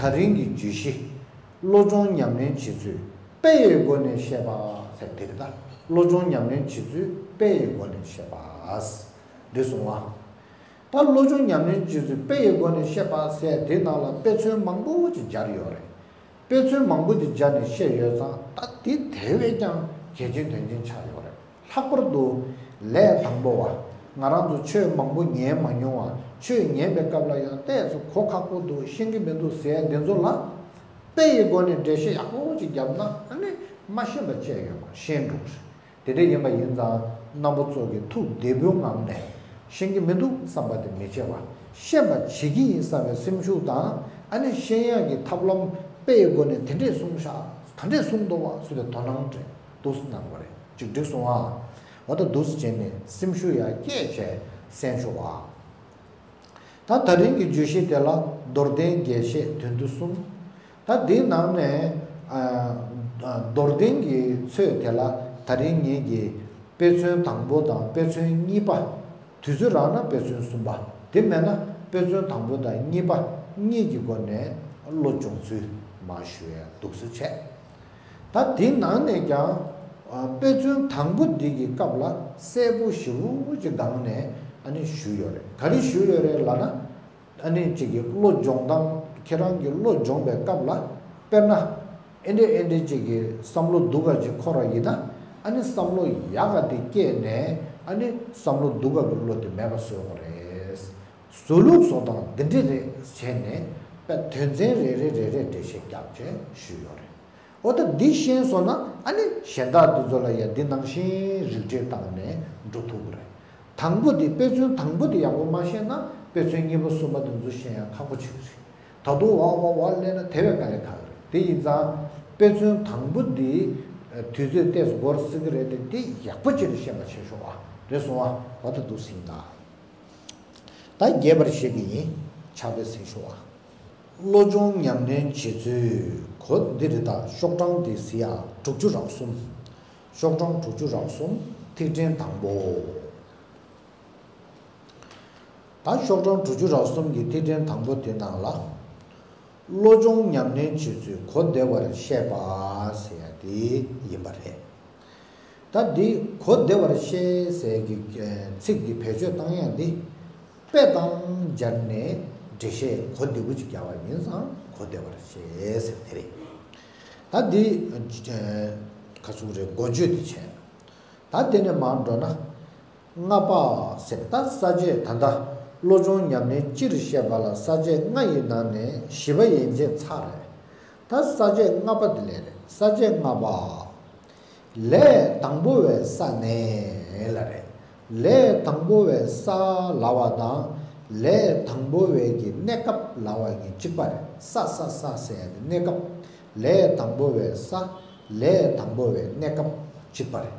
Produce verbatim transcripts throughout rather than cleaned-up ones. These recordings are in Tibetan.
ད་རིང་གི་བརྗོད་གཞི། བློ་སྦྱོང་ཉམས་ལེན་བྱེད་ཚུལ་དཔེ་ཡི་སྒོ་ནས་བཤད་པ་ཟེར་དེ་རེད་ད། བློ་སྦྱོང་ཉམས་ལེན་བྱེད་ཚུལ་དཔེ་ཡི་སྒོ་ནས་བཤད་པ། འདི་གསུང་བ། ད་བློ་སྦྱོང་ཉམས་ལེན་བྱེད་ཚུལ་དཔེ་ཡི་སྒོ་ནས་བཤད་པ་ཟེར་དེ་ནང་ལ་དཔེ་མཚོན་མང་པོ་ཅིག་སྦྱར་ཡོད་རེད། དཔེ་མཚོན་མང་པོ་ཅིག་སྦྱར་ནས་བཤད་ཡོད་ཙང་ད་དེ་དེ་བས་ཀྱང་གལ་ཆེན་དོན་ཆེན་ཆགས་ཡོད་རེད། ལྷག་པར་དུ་ལས་དང་པོ་བ། ང་རང་ཚོ་ཆོས་མང་པོ་ཉན་མ་མྱོང་བ། ཆོས་ཉན་པའི་སྐབས་ལ་ཡང་ཏོག་ཙམ་གོ་ཁག་པོ་འདུག་ཤེས་ཀྱི་མི་འདུག་ཟེར་དེ་ཚོ་ལ། དཔེ་ཡི་སྒོ་ནས་འགྲེལ་བཤད་ཡག་པོ་ཅིག་བརྒྱབ་ན་ཨ་ནི་མ་ཤེས་པ་བཅས་ཡོད་པ་ཤེས་འགྲོ་གི་རེད། དེ་འདྲ་ཡིན་པ་ཡིན་ཙང་རྣམ་པ་ཚོ་གིས་ཐུགས་བདེ་པོའི་ངང་ནས་ཤེས་ཀྱི་མི་འདུག་བསམ་པ་དེ་མི་བྱེད་པ། ཤེས་པ་བྱེད་ཀྱི་ཡིན་བསམ་པའི་སེམས་ཤུགས་དང་ཨ་ནི་ཤེས་ཡག་གི་ཐབས་ལམ་དཔེ་ཡི་སྒོ་ནས་དེ་འདྲས་གསུངས་ཤག་ག་འདྲས་གསུངས་འདུག་བ་ཟེར་ཏེ་དོ་སྣང་སྤྲད་འདུག་སེ་གནང་དགོས་རེད། ཅིག་འགྲིག་སོང་ཨ། འོ་ད་འདུག་སེ་བྱས་ནས་སེམས་ཤུགས་ཡར་སྐྱེད་བྱས་གསན་ཤོག་ཨ། ད་ད་རིང་གི་བརྗོད་གཞི་དེ་ལ་མདོར་བསྟན་རྒྱས་བཤད་དོན་བསྡུ་གསུམ། ད་འདིའི་ནང་ནས་ཨ་ཨ་མདོར་བསྟན་གྱི་ཚོད་དེ་ལ་ད་རིང་ངེད་ཀྱིས་དཔེ་མཚོན་དང་པོ་དང་དཔེ་མཚོན་གཉིས་པ། དུས་ཚོད་རག་ན་དཔེ་མཚོན་གསུམ་པ། དེ་མེད་ན་དཔེ་མཚོན་དང་པོ་དང་གཉིས་པ་གཉིས་ཀྱི་སྒོ་ནས་བློ་སྦྱོང་ཚུལ་མར་ཞུ་ཡ་འདུག་སེ་བྱས། ད་དེའི་ནང་ནས་ཀྱང་ཨ་དཔེ་མཚོན་དང་པོ་འདི་གི་སྐབས་ལ་གསལ་པོ་ཞེ་པོ་ཅིག་སྒང་ནས་ཨ་ནི་ཞུས་ཡོད་རེད། ག་རེ་ཞུས་ཡོད་རེད་ལབ་ན། ཨ་ནི་གཅིག་གི་བློ་སྦྱོང་སྟངས། ཁྱེད་རང་གི་བློ་སྦྱོང་བའི་སྐབས་ལ་དཔེར་ན། ཨེ་འདྲས་ཨེ་འདྲས་གཅིག་གི་བསམ་བློ་སྡུག་ག་ཅིག་འཁོར་བ་ཡིན་ན་ཨ་ནི་བསམ་བློ་ཡག་ག་དེ་སྐྱེས་ནས་ཨ་ནི་བསམ་བློ་སྡུག་ག་གི་བློ་དེ་མེད་པ་བཟོ་དགོས་རེད། བཟོ་ལུགས་བཟོ་སྟངས་འདི་འདྲས་རེད་བྱས་ནས་དཔེ་དོན་ཚན་རེ་རེ་རེ་རེ་འགྲེལ་བཤད་རྒྱབ་བྱས་ཞུས་ཡོད་རེད། འོ་ད་འདི་ཤེས་སོང་ན་ཨ་ནི་གཞན་དག་འདི་ཚོ་ལ་ཡང་འདི་ནང་བཞིན་རིགས་འགྲེ་བཏང་ནས་འགྲོ་ཐུབ་ཀྱི་རེད། དང་པོ་དེ་དཔེ་མཚོན་དང་པོ་དེ་ཡག་པོ་མ་ཤེས་ན་དཔེ་མཚོན་གཉིས་པ་གསུམ་པ་དེ་ཚོ་ཤེས་ཡང་ཁག་པོ་ཆེ་གི་རེད། ད་དུང་བ་བ་བ་ལས་ན་དེ་བས་དཀའ་ལས་ཁག་གི་རེད། དེ་ཡིན་ཙང་དཔེ་མཚོན་དང་པོ་འདི་དུས་ཚོད་ཏོག་ཙམ་འགོར་སྲིད་ཀྱི་རེད་དེ་འདི་ཡག་པོ་ཅིག་ལ་ཤེས་པ་བྱེད་ཤོག་ཨ། རེད་སོང་ཨ། འོ་ད་འདུག་སེ་ཡིན་ད། ད་རྒྱས་པར་བཤད་ཀྱི་ཡིན། ཕྱག་དཔེ་གཟིགས་ཤོག་ཨ། བློ་སྦྱོང་ཉམས་ལེན་བྱེད་ཚུལ་གོ་འདི་རེད་ད། ཤོག་གྲངས་འདི་གཟིགས་ཡ། དྲུག་ཅུ་རེ་གསུམ། ཤོག་གྲངས་དྲུག་ཅུ་རེ་གསུམ། ཐིག་ཕྲེང་དང་པོ། ད་ཤོག་གྲངས་དྲུག་ཅུ་རེ་གསུམ་གྱི་ཐིག་ཕྲེང་དང་པོ་དེ་ནང་ལ། བློ་སྦྱོང་ཉམས་ལེན་བྱེད་ཚུལ་གོ་བདེ་བར་བཤད་པ་ཟེར་ཡ་དེ་ཡིན་པ་རེད། ད་འདི་གོ་བདེ་བར་བཤད་ཟེར་གྱི་ཚིག་འདི་བེད་སྤྱོད་བཏང་ཡ་འདི་དཔེ་དང་སྦྱར་ནས་འགྲེལ་བཤད་གོ་བདེ་པོ་ཅིག་རྒྱག་པ་ཡིན་ཙང་གོ་བདེ་བར་བཤད་ཟེར་དེ་རེད། ད་འདི་ག་ཚོད་རེད། འགོ་བརྗོད་འདི་བྱས། ད་དེ་ནས་མར་འགྲོ་ན། ལྔ་པ་ཟེར་ད་ས་བཅད་ད་ལྟ་བློ་སྦྱོང་ཉམས་ལེན་སྤྱིར་བཤད་པ་ལ་ས་བཅད་ལྔ་ཡི་ནང་ནས་བཞི་པ་ཡན་ཆད་ཚར་རེད། ད་ས་བཅད་ལྔ་པ་དེ་ལས་རེད། ས་བཅད་ལྔ་པ། ལས་དང་པོ་བའི་ས་ནས་ལ་རེད། ལས་དང་པོ་བའི་ས་ལབ་པ་དང་ལས་དང་པོ་བའི་གི་གནས་སྐབས་ལབ་པ་གཉིས་གཅིག་པ་རེད། ས་ས་ས་ཟེར་ཡ་དེ་གནས་སྐབས། ལས་དང་པོ་བའི་ས། ལས་དང་པོ་བའི་གནས་སྐབས་གཅིག་པ་རེད།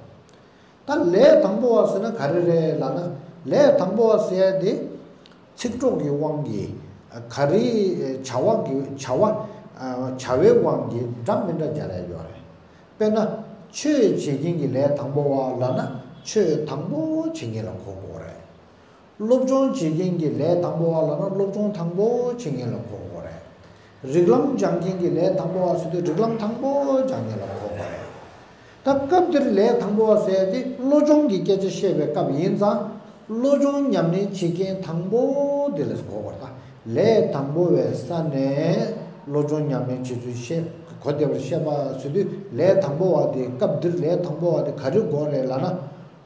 ད་ལས་དང་པོ་བ་ཟེར་ན་ག་རེ་རེད་ལབ་ན། ལས་དང་པོ་བ་ཟེར་ཡ་དེ་ཚིག་གྲོགས་ཀྱི་དབང་གིས་ག་རེ་བྱ་བ་གི་བྱ་བ་བྱ་བའི་དབང་གིས་འདྲ་མི་འདྲ་སྦྱར་ཡ་ཡོད་རེད། དཔེར་ན་ཆོས་བྱེད་མཁན་གྱི་ལས་དང་པོ་བ་ལབ་ན་ཆོས་དང་པོ་བྱེད་མཁན་ལ་གོ་དགོས་རེད། སློབ་སྦྱོང་བྱེད་མཁན་གྱི་ལས་དང་པོ་བ་ལབ་ན་སློབ་སྦྱོང་དང་པོ་བྱེད་མཁན་ལ་གོ་དགོས་རེད། རིགས་ལམ་སྦྱང་མཁན་གྱི་ལས་དང་པོ་བ་ཟེར་དུས་རིགས་ལམ་དང་པོ་སྦྱང་མཁན་ལ་གོ་དགོས་རེད། ད་སྐབས་འདིར་ལས་དང་པོ་བ་ཟེར་ཡ་དེ་བློ་སྦྱོང་གི་སྐད་ཆ་བཤད་པའི་སྐབས་ཡིན་ཙང་བློ་སྦྱོང་ཉམས་ལེན་བྱེད་མཁན་དང་པོ་དེ་ལ་གོ་དགོས་རེད། ད་ལས་དང་པོ་བའི་ས་ནས་བློ་སྦྱོང་ཉམས་ལེན་བྱེད་ཚུལ་བཤད་གོ་བདེ་བར་བཤད་པ་ཟེར་དུས་ལས་དང་པོ་བ་དེ་སྐབས་འདིར་ལས་དང་པོ་བ་དེ་ག་རེ་དགོས་རེད་ལབ་ན།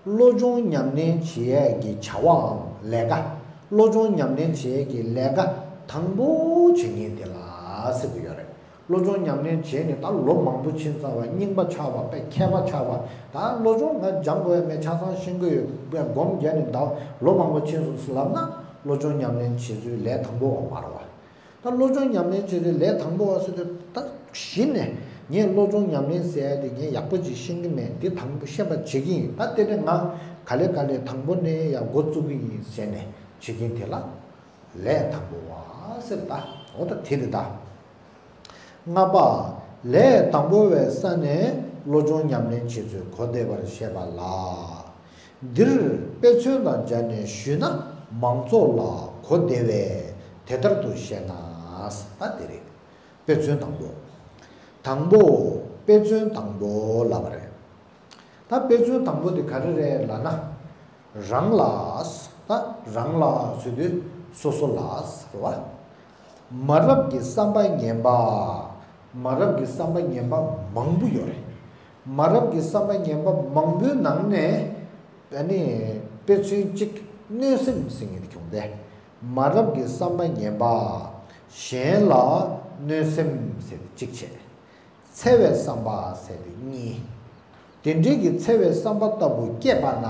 བློ་སྦྱོང་ཉམས་ལེན་བྱེད་ཡས་ཀྱི་བྱ་བའམ་ལས་ཀ། བློ་སྦྱོང་ཉམས་ལེན་བྱེད་ཡས་ཀྱི་ལས་ཀ་དང་པོ་བྱེད་མཁན་དེ་ལ་ཟེར་གྱི་ཡོད་རེད། བློ་སྦྱོང་ཉམས་ལེན་བྱས་ནས་ད་ལོ་མང་པོ་ཕྱིན་ཚར་བ། རྙིང་པ་ཆགས་པ། དཔེ་མཁས་པ་ཆགས་པ། ད་བློ་སྦྱོང་ང་སྦྱང་དགོས་ཡ་མེད། ཆ་ཚང་ཤེས་ཀྱི་ཡོད། དཔེ་སྒོམ་བརྒྱབ་ནས་ད་ལོ་མང་པོ་ཕྱིན་སོང་ཟེར་ལབ་ན་བློ་སྦྱོང་ཉམས་ལེན་བྱེད་ཚུལ་ལས་དང་པོ་བ་མ་རེད་བ། ད་བློ་སྦྱོང་ཉམས་ལེན་བྱེད་དུས་ལས་དང་པོ་བ་ཟེར་དུས་ད་གཞི་ནས་ངས་བློ་སྦྱོང་ཉམས་ལེན་ཟེར་ཡ་དེ་ངས་ཡག་པོ་ཅིག་ཤེས་ཀྱི་མེད། འདི་དང་པོ་ཤེས་པ་བྱེད་ཀྱི་ཡིན། ད་དེ་ནས་ང་ག་ལེ་ག་ལེ་དང་པོ་ནས་ཡང་འགོ་བཙུགས་ཀྱི་ཡིན་ཟེར་ནས་བྱེད་ཀྱིན་དེ་ལ་ལས་དང་པོ་བ་ཟེར། ད་འོ་ད་དེ་རེད་ད། ལྔ་པ། ལས་དང་པོ་བའི་ས་ནས་བློ་སྦྱོང་ཉམས་ལེན་བྱེད་ཚུལ་གོ་བདེ་བར་བཤད་པ་ལ། འདིར་དཔེ་མཚོན་དང་སྦྱར་ནས་ཞུས་ན་མང་ཚོགས་ལ་གོ་བདེ་བས་དེ་ལྟར་དུ་བཤད་ན། ད་དེ་རེད། དཔེ་མཚོན་དང་པོ། དང་པོ། དཔེ་མཚོན་དང་པོ་ལབ་པ་རེད། ད་དཔེ་མཚོན་དང་པོ་དེ་ག་རེ་རེད་ལབ་ན། རང་ལ། ད་རང་ལ་ཟེར་དུས་སོ་སོ་ལ་ཟེར་བ། མ་རབས་ཀྱི་བསམ་པ་ངན་པ། མ་རབས་ཀྱི་བསམ་པ་ངན་པ་མང་པོ་ཡོད་རེད། མ་རབས་ཀྱི་བསམ་པ་ངན་པ་མང་པོའི་ནང་ནས། ཨ་ནི། དཔེ་མཚོན་གཅིག་གནོད་སེམས་ཟེར་མཁན་དེ་བྱུང་སྟེ། མ་རབས་ཀྱི་བསམ་པ་ངན་པ། གཞན་ལ་གནོད་སེམས་ཟེར་ཏེ་གཅིག་བྱས། འཚེ་བའི་བསམ་པ་ཟེར་ཏེ་གཉིས། དེ་འདྲའི་གི་འཚེ་བའི་བསམ་པ་ལྟ་བུ་སྐྱེས་པ་ན།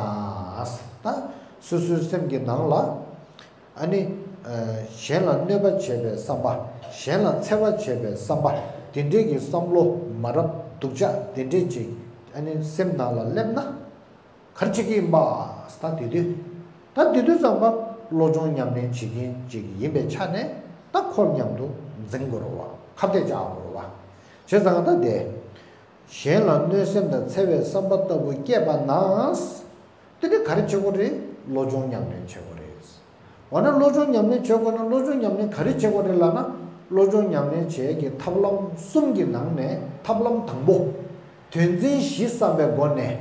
ད་སོ་སོའི་སེམས་ཀྱི་ནང་ལ། ཨ་ནི། ཨ། གཞན་ལ་གནོད་པ་བྱེད་པའི་བསམ་པ། གཞན་ལ་འཚེ་བ་བྱེད་པའི་བསམ་པ། དེ་འདྲའི་གི་བསམ་བློ་མ་རབས་སྡུག་ཅག་དེ་འདྲའི་ཅིག་ཨ་ནི་སེམས་ནང་ལ་སླེབས་ན། ག་རེ་བྱེད་ཀྱི་ཡིན་པ། ད་དེ་དུས། ད་དེ་དུས་ཙམ་པ་བློ་སྦྱོང་ཉམས་ལེན་བྱེད་མཁན་ཅིག་ཡིན་པའི་ཆ་ནས། ད་འཁོར་མཉམ་དུ་འཛིང་དགོས་རེད་བ། ཁ་གཏད་བཅག་དགོས་རེད་བ། བྱས་ཙང་ད་དེ། གཞན་ལ་གནོད་སེམས་དང་འཚེ་བའི་བསམ་པ་ལྟ་བུ་སྐྱེས་པ་ན། དེ་ནི་ག་རེ་བྱེད་དགོས་རེད། བློ་སྦྱོང་ཉམས་ལེན་བྱེད་དགོས་རེད། འོ་ན་བློ་སྦྱོང་ཉམས་ལེན་བྱེད་དགོས་ན། བློ་སྦྱོང་ཉམས་ལེན་ག་རེ་བྱེད་དགོས་རེད་ལབ་ན། བློ་སྦྱོང་ཉམས་ལེན་བྱེད་ཀྱི་ཐབས་ལམ་གསུམ་གྱི་ནང་ནས་ཐབས་ལམ་དང་པོ། དོན་ཚན་བཞི་བསམ་པའི་སྒོ་ནས་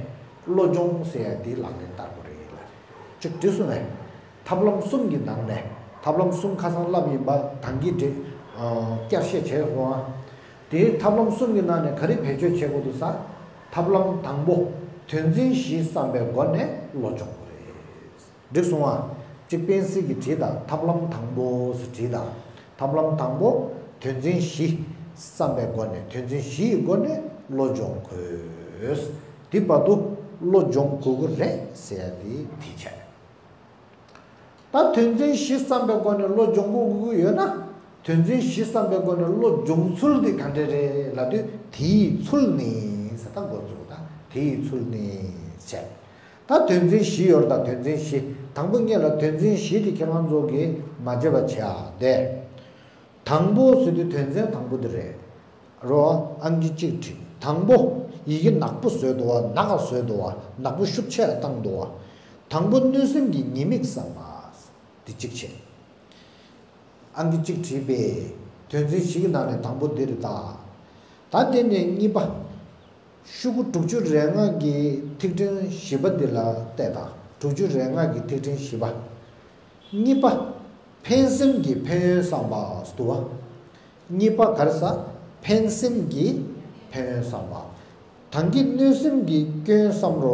བློ་སྦྱོང་ཟེར་ཡ་དེ་ལག་ལེན་བསྟར་དགོས་རེད་ལབ་རེད། ཅིག་འགྲིག་སོང་ངས། ཐབས་ལམ་གསུམ་གྱི་ནང་ནས། ཐབས་ལམ་གསུམ་ཁ་སང་བསླབས་ཡིན་པ་དང་གི་འགྲིག་ཨ། བསྐྱར་བཤད་བྱས་སོང་ཨ། དེའི་ཐབས་ལམ་གསུམ་གྱི་ནང་ནས་ག་རེ་བེད་སྤྱོད་བྱེད་དགོས་འདུག་ཟེར། ཐབས་ལམ་དང་པོ། དོན་ཚན་བཞི་བསམ་པའི་སྒོ་ནས་བློ་སྦྱོང་དགོས་རེད། འགྲིག་སོང་ཨ། གཅིག་པན་སིལ་གྱིས་བྲིས་དང་། ཐབས་ལམ་དང་པོ་ཟེར་བྲིས་དང་། ཐབས་ལམ་དང་པོ། དོན་ཚན་བཞི་བསམ་པའི་སྒོ་ནས། དོན་ཚན་བཞི་ཡི་སྒོ་ནས་བློ་སྦྱོང་དགོས། དེ་བར་དུ་བློ་སྦྱོང་དགོས་ཀྱི་རེད་ཟེར་ཡ་དེ་དེ་བྱས། ད་དོན་ཚན་བཞི་བསམ་པའི་སྒོ་ནས་བློ་སྦྱོང་དགོས་ཀྱི་ཡོད་ན། དོན་ཚན་བཞི་བསམ་པའི་སྒོ་ནས་བློ་སྦྱོང་ཚུལ་དེ་ག་འདྲ་རེད་ལབ་དུས། དེའི་ཚུལ་ནི་ཟེར། ད་འགོ་བཙུགས། ད་དེའི་ཚུལ་ནི་བྱས། ད་དོན་ཚན་བཞི་ཡོད་རེད། ད་དོན་ཚན་བཞི། དང་པོ་ངེད་ལ་དོན་ཚན་བཞི་དེ་ཁྱེད་རང་ཚོ་གིས་མ་བརྗེད་པ་བྱེད་ཨ། དེ། དང་པོ་ཟེར་དུས་དོན་ཚན་དང་པོ་དེ་རེད། རོ། ཨང་ཀི་གཅིག་བྲིས། དང་པོ། ཡི་གེ་ནག་པོ་བཟོས་འདུག་བ། ནག་བཟོས་འདུག་བ། ནག་པོ་ཤུགས་ཆེ་བཏང་འདུག་བ། དང་པོ་གནོད་སེམས་ཀྱི་ཉེས་དམིགས་བསམ་པ། འདི་གཅིག་བྱས། ཨང་ཀི་གཅིག་བྲིས་པས། དོན་ཚན་བཞི་གི་ནང་ནས་དང་པོ་འདི་རེད་ད། ད་དེ་ནས་གཉིས་པ། ཤོག་གུ་དྲུག་ཅུ་རེ་ལྔ་གི་ཐིག་ཕྲེང་བཞི་པ་འདི་ལ་བལྟས་དང་། དྲུག་ཅུ་རེ་ལྔ་གི་ཐིག་ཕྲེང་བཞི་པ། གཉིས་པ། ཕན་སེམས་ཀྱི་ཕན་ཡོན་བསམ་པ་འདུག་བ། གཉིས་པ་ག་རེ་ཟེར། ཕན་སེམས་ཀྱི་ཕན་ཡོན་བསམ་པ། ད་གིན་གནོད་སེམས་ཀྱི་སྐྱོན་བསམ་རོ་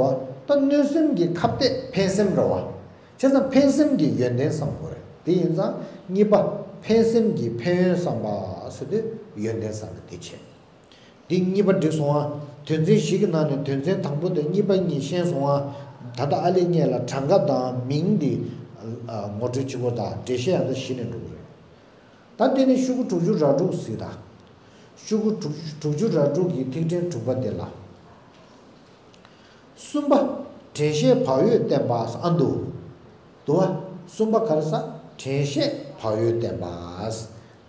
བ། ད་གནོད་སེམས་ཀྱི་ཁ་གཏད་ཕན་སེམས་རོ་བ། བྱས་ཙང་ཕན་སེམས་ཀྱི་ཡོན་ཏན་བསམ་དགོས་རེད། དེ་ཡིན་ཙང་གཉིས་པ། ཕན་སེམས་ཀྱི་ཕན་ཡོན་བསམ་པ་ཟེར་དུས་ཡོན་ཏན་བསམ་པ་དེ་བྱས། འདི་གཉིས་པ་འགྲིག་སོང་ཨ། དོན་ཚན་བཞི་གི་ནང་ནས་དོན་ཚན་དང་པོ་དང་གཉིས་པ་གཉིས་ཤེས་སོང་ཨ། ད་ལྟ་ཨ་ལེ་ངེད་ལ་གྲངས་ཀ་དང་མིང་འདི་ཨ་ངོ་སྤྲོད་བྱེད་དགོས་དང་། འགྲེལ་བཤད་ཡང་ད་གཞི་ནས་འགྲོ་གི་རེད། ད་དེ་ནས་ཤོག་གུ་དྲུག་ཅུ་རེ་དྲུག་གཟིགས་དང་། ཤོག་གུ་དྲུག་དྲུག་ཅུ་རེ་དྲུག་གི་ཐིག་ཕྲེང་དྲུག་པ་དེ་ལ། གསུམ་པ། དྲན་ཤེས་བག་ཡོད་བསྟེན་པ་ཨ་འདུག་འདུག་བ། གསུམ་པ་ག་རེ་ཟེར། དྲན་ཤེས་བག་ཡོད་བསྟེན་པ།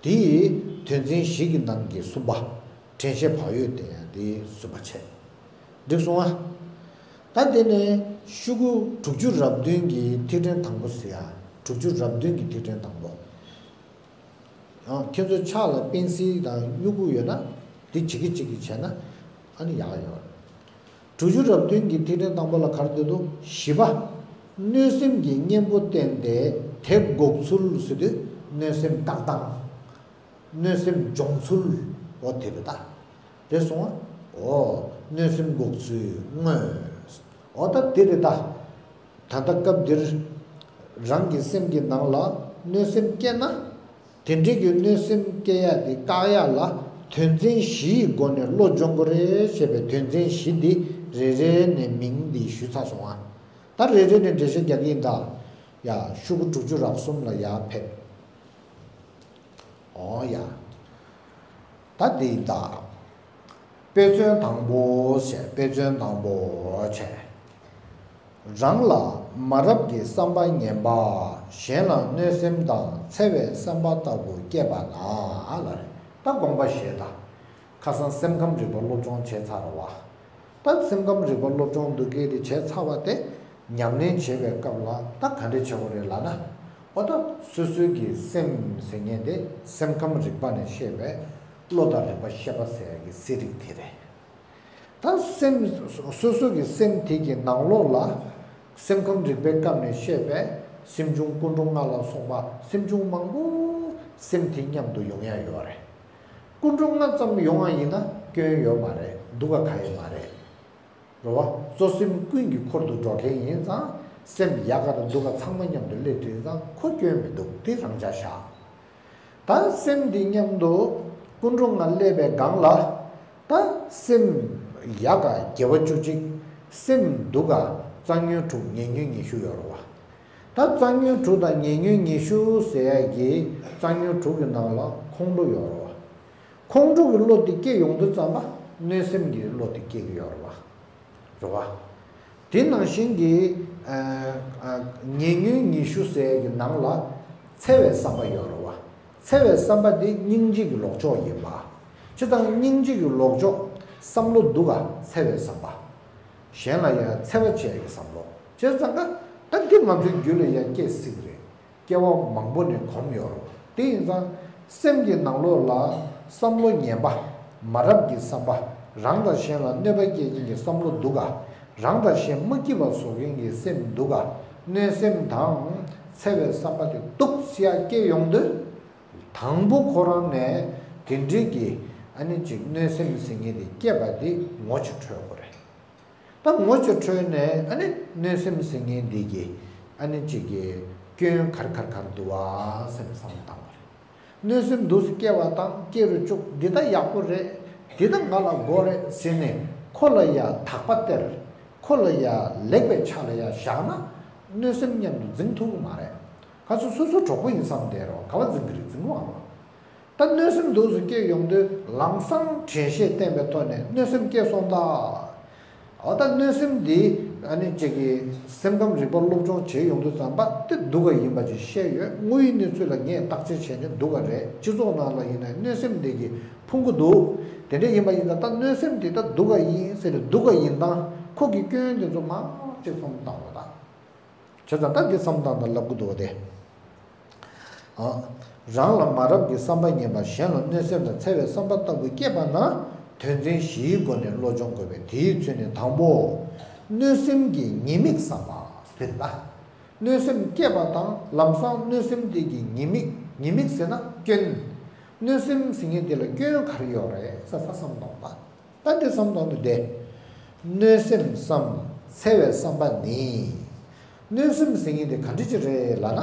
དེ་ཡི་དོན་ཚན་བཞི་གི་ནང་གི་གསུམ་པ། དྲན་ཤེས་བག་ཡོད་བསྟེན་ཡ་དེ་གསུམ་པ་བྱས། འགྲིག་སོང་ཨ། ད་དེ་ནས་ཤོག་གུ་དྲུག་ཅུ་རེ་བདུན་གྱི་ཐིག་ཕྲེང་དང་པོ་ཟེར་ཡ། དྲུག་ཅུ་རེ་བདུན་གྱི་ཐིག་ཕྲེང་དང་པོ། ཨ། ཁྱེད་ཚོ་ཕྱག་ལ་པན་སིལ་དང་སྨྱུ་གུ་ཡོད་ན། དེ་གཅིག་གིས་གཅིག་གིས་བྱས་ན་ཨ་ནི་ཡག་ཡོད། དྲུག་ཅུ་རེ་བདུན་གྱི་ཐིག་ཕྲེང་དང་པོ་ལ་ག་རེ་འདུག་འདུག་བཞི་པ། གནོད་སེམས་ཀྱི་གཉེན་པོ་བསྟེན་ཏེ་དེ་འགོག་ཚུལ་ཟེར་དུས། གནོད་སེམས་བཀག་སྟངས། གནོད་སེམས་སྦྱོང་ཚུལ། འོ་དེ་རེད་ད། རེད་སོང་ཨ། འོ། གནོད་སེམས་འགོག་ཚུལ་དངོས། འོ་ད་དེ་རེད་ད། ད་ལྟ་སྐབས་འདིར་རང་གི་སེམས་ཀྱི་ནང་ལ་གནོད་སེམས་སྐྱེས་ན། དེ་འདྲའི་གི་གནོད་སེམས་སྐྱེ་ཡ་དེ་བཀག་ཡ་ལ་དོན་ཚན་བཞི་ཡི་སྒོ་ནས་བློ་སྦྱོང་དགོས་རེད་ཞེས་པའི་དོན་ཚན་བཞི་འདི་རེ་རེ་ནས་མིང་འདི་ཞུས་ཚར་སོང་ཨ། ད་རེ་རེ་ནས་འགྲེལ་བཤད་རྒྱག་གི་ཡིན་ད། ཡ། ཤོག་གུ་དྲུག་ཅུ་རེ་གསུམ་ལ་ཡར་ཕེབས། འོ་ཡ། ད་འདི་ཡིན་ད། དཔེ་མཚོན་དང་པོ་བྱས། དཔེ་མཚོན་དང་པོ་བྱས། རང་ལ་མ་རབས་ཀྱི་བསམ་པ་ངན་པ། གཞན་ལ་གནོད་སེམས་དང་འཚེ་བའི་བསམ་པ་ལྟ་བུ་སྐྱེས་པ་ན་ལ་རེད། ད་དགོངས་པ་བཞེས་དང་། ཁ་སང་སེམས་ཁམས་རིག་པ་སློབ་སྦྱོང་བྱས་ཚར་བ། ད་སེམས་ཁམས་རིག་པ་སློབ་སྦྱོང་འདུག་གི་དེ་བྱས་ཚར་བ་དེ། ཉམས་ལེན་བྱེད་པའི་སྐབས་ལ་ད་ག་འདྲ་བྱེད་དགོས་རེད་ལབ་ན། འོ་ད་སོ་སོའི་གི་སེམས་ཟེར་མཁན་དེ་སེམས་ཁམས་རིག་པ་ནས་བཤད་པའི་ བློ་དང་རིག་པ་ཤེས་པ་ཟེར་ཡ་གི་གསལ་རིག་དེ་རེད། ད་སེམས་སོ་སོ་གི་སེམས་དེ་གི་ནང་ལོགས་ལ་སེམས་ཁམས་རིག་པའི་སྐབས་ནས་བཤད་པའི་སེམས་བྱུང་ཀུན་འགྲོ་ལྔ་ལ་སོགས་པ་སེམས་བྱུང་མང་པོ་སེམས་དེ་མཉམ་དུ་ཡོང་ཡ་ཡོད་རེད། ཀུན་འགྲོ་ལྔ་ཙམ་ཡོང་བ་ཡིན་ན་སྐྱོན་ཡོད་མ་རེད། སྡུག་ག་ག་ཡོད་མ་རེད། རེད་བ། གཙོ་སེམས་ཀུན་གྱི་འཁོར་དུ་འགྲོ་མཁན་ཡིན་ཙང་སེམས་ཡག་ག་དང་སྡུག་ག་ཚང་མ་མཉམ་དུ་སླེབས་དུས་ཙང་ཁོ་སྐྱོན་མི་འདུག་དེ་རང་འཇགས་བཞག་ད་སེམས་འདི་མཉམ་དུ་ཀུན་འགྲོ་ལྔ་སླེབས་པའི་སྒང་ལ་ད་སེམས་ཡག་ག་དགེ་བ་བཅུ་གཅིག་སེམས་སྡུག་ག་རྩ་ཉོན་དྲུག་ཉེ་ཉོན་ཉི་ཤུ་ཡོད་རེད་བ། ད་རྩ་ཉོན་དྲུག་དང་ཉེ་ཉོན་ཉི་ཤུ་ཟེར་ཡ་གི་རྩ་ཉོན་དྲུག་གི་ནང་ལ་ཁོང་ཁྲོ་ཡོད་རེད་བ། ཁོང་ཁྲོ་གི་བློ་དེ་སྐྱེ་ཡོང་དུས་ཙམ་པ་གནོད་སེམས་ཀྱི་བློ་དེ་སྐྱེ་གི་ཡོད་རེད་བ། རེད་བ། དེ་ནང་བཞིན་གྱི་ཨ་ཨ་ཉེ་ཉོན་ཉི་ཤུ་ཟེར་གྱི་ནང་ལ་འཚེ་བའི་བསམ་པ་ཡོད་རེད་བ། འཚེ་བའི་བསམ་པ་དེ་སྙིང་རྗེ་གི་ལོག་ཕྱོགས་ཡིན་པ། བྱས་ཙང་སྙིང་རྗེ་གི་ལོག་ཕྱོགས་བསམ་བློ་སྡུག་ག་འཚེ་བའི་བསམ་པ། གཞན་ལ་ཡང་འཚེ་བ་བྱེད་ཀྱི་བསམ་བློ། བྱས་ཙང་ཀ་ད་འདི་ང་ཚོའི་རྒྱུད་ལ་ཡང་སྐྱེ་སྲིད་ཀྱི་རེད། སྐྱེ་བ་མང་པོ་ནས་གོམས་ཡོད་རེད། དེ་ཡིན་ཙང་སེམས་ཀྱི་ནང་ལོགས་ལ་བསམ་བློ་ངན་པ། མ་རབས་ཀྱི་བསམ་པ། རང་དང་གཞན་ལ་གནོད་པ་སྐྱེལ་མཁན་གྱི་བསམ་བློ་སྡུག་ག་རང་དང་གཞན་མ་སྐྱིད་པ་བཟོ་མཁན་གྱི་སེམས་སྡུག་ག་གནོད་སེམས་དང་འཚེ་བའི་བསམ་པ་དེ་སྡུག་སེ་ཡ་སྐྱེ་ཡོང་དུས། དང་པོ་ཁོ་རང་ནས་དེ་འདྲའི་གི་ཨ་ནི་ཅིག་གནོད་སེམས་ཟེར་མཁན་དེ་སྐྱེས་པ་དེ་ངོ་ཅིག་འཕྲོད་དགོས་རེད། ད་ངོ་ཅིག་འཕྲོད་ནས་ཨ་ནི་གནོད་སེམས་ཟེར་མཁན་འདི་གི་ཨ་ནི་གཅིག་གི་སྐྱོན་ག་རེ་ག་རེ་ག་རེ་འདུག་བ་སེམས་བསམ་བློ་བཏང་བ་རེད། གནོད་སེམས་འདུག་སེ་སྐྱེ་བ་དང་སྐྱེ་རུ་བཅུག་འདི་ད་ཡག་པོ་རེད། འདི་ད་ང་ལ་དགོས་རེད་ཟེར་ནས་ཁོ་ལ་ཡ་དག་པ་སྟེར། ཁོ་ལ་ཡ་ལེགས་པའི་ཆ་ལ་ཡ་བཞག་ན་གནོད་སེམས་མཉམ་དུ་འཛིང་ཐུབ་ཀྱི་མ་རེད། ག་ཚོད་སོ་སོ་གྲོགས་པོ་ཡིན་བསམ་བསྡད་རོགས་ག་བ་འཛིང་གི་རེད་འཛིང་བ་མ། ད་གནོད་སེམས་འདུག་སེ་སྐྱེ་ཡོང་དུས་ལམ་སང་དྲན་ཤེས་བསྟེན་པའི་ཐོག་ནས་གནོད་སེམས་སྐྱེ་སོང་ད། འོ་ད་གནོད་སེམས་འདི་ཨ་ནི་གཅིག་གི་སེམས་ཁམས་རིག་པ་སློབ་སྦྱོང་བྱེད་ཡོང་དུས་ཙམ་པ་དེ་སྡུག་ག་ཡིན་པ་ཅིག་བཤད་ཡོད། དངོས་ཡོད་གནས་ཚུལ་ལ་ངས་བརྟག་དཔྱད་བྱས་ནས་སྡུག་ག་རེད། སྤྱི་ཚོགས་ནང་ལ་ཡིན་ན་གནོད་སེམས་འདི་གི་ཕུང་གི་འདུག་དེ་འདྲ་ཡིན་པ་ཡིན་ན་ད་གནོད་སེམས་འདི་ད་སྡུག་ག་ཡིན་ཟེར་ནས་སྡུག་ག་ཡིན་སྟངས་ཁོ་གི་སྐྱོན་འདི་ཚོ་མང་ཅིག་བསམ་བློ་བཏང་བ་དང་། བྱས་ཙང་ད་འདི་བསམ་བཏང་དང་ལབ་དགོས་འདུག་བ་དེ། ཨ། རང་ལ་མ་རབས་ཀྱི་བསམ་པ་ངན་པ་གཞན་ལ་གནོད་སེམས་དང་འཚེ་བའི་བསམ་པ་ལྟ་བུ་སྐྱེས་པ་ན་དོན་ཚན་བཞིའི་སྒོ་ནས་བློ་སྦྱོང་དགོས་པས་དེའི་ཚུལ་ནི་དང་པོ། གནོད་སེམས་ཀྱི་ཉེས་དམིགས་བསམ་པ་དེ་རེད་ད། གནོད་སེམས་སྐྱེས་པ་དང་ལམ་སང་གནོད་སེམས་དེ་གི་ཉེས་དམིགས་ཉེས་དམིགས་ཟེར་ན་སྐྱོན། གནོད་སེམས་ཟེར་མཁན་དེ་ལ་སྐྱོན་ག་རེ་ཡོད་རེད་ས་ས་བསམ་བཏང་ད། ད་འདི་བསམ་བློ་བཏང་དུས་དེ། གནོད་སེམས་སམ་འཚེ་བའི་བསམ་པ་ནི། གནོད་སེམས་ཟེར་མཁན་དེ་ག་འདྲ་ཅིག་རེད་ལབ་ན།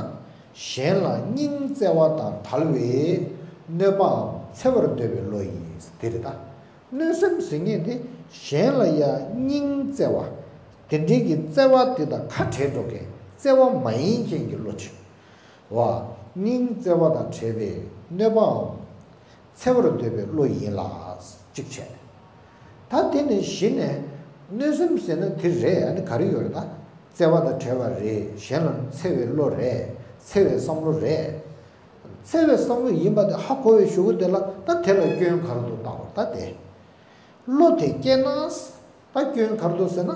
གཞན་ལ་སྙིང་བརྩེ་བ་དང་བྲལ་བའི་གནོད་པའམ་འཚེ་བར་འདོད་པའི་བློ་ཡིན་དེ་རེད་ད། གནོད་སེམས་ཟེར་མཁན་དེ་གཞན་ལ་ཡང་སྙིང་བརྩེ་བ། དེ་འདྲའི་གི་བརྩེ་བ་དེ་དང་ཁ་བྲལ་འགྲོ་མཁན་བརྩེ་བ་མ་ཡིན་མཁན་གྱི་བློ་ཅིག་བ། སྙིང་བརྩེ་བ་དང་བྲལ་བའི་གནོད་པའམ། འཚེ་བར་འདོད་པའི་བློ་ཡིན་ལ། གཅིག་བྱས། ད་དེ་ནས་གཞི་ནས་གནོད་སེམས་ཟེར་ན་དེ་རེད། ཨ་ནི་ག་རེ་ཡོད་རེད་ད། བརྩེ་བ་དང་བྲལ་བ་རེད། གཞན་ལ་འཚེ་བའི་བློ་རེད། འཚེ་བའི་བསམ་བློ་རེད། འཚེ་བའི་བསམ་བློ་ཡིན་པ་དེ་ཧ་གོ་བའི་གཞུག་གུ་དེ་ལ་ད་དེ་ལ་སྐྱོན་ག་རེ་འདུག་བལྟ་བར་ད་དེ། བློ་དེ་སྐྱེས་ན། ད་སྐྱོན་ག་རེ་འདུག་ཟེར་ན།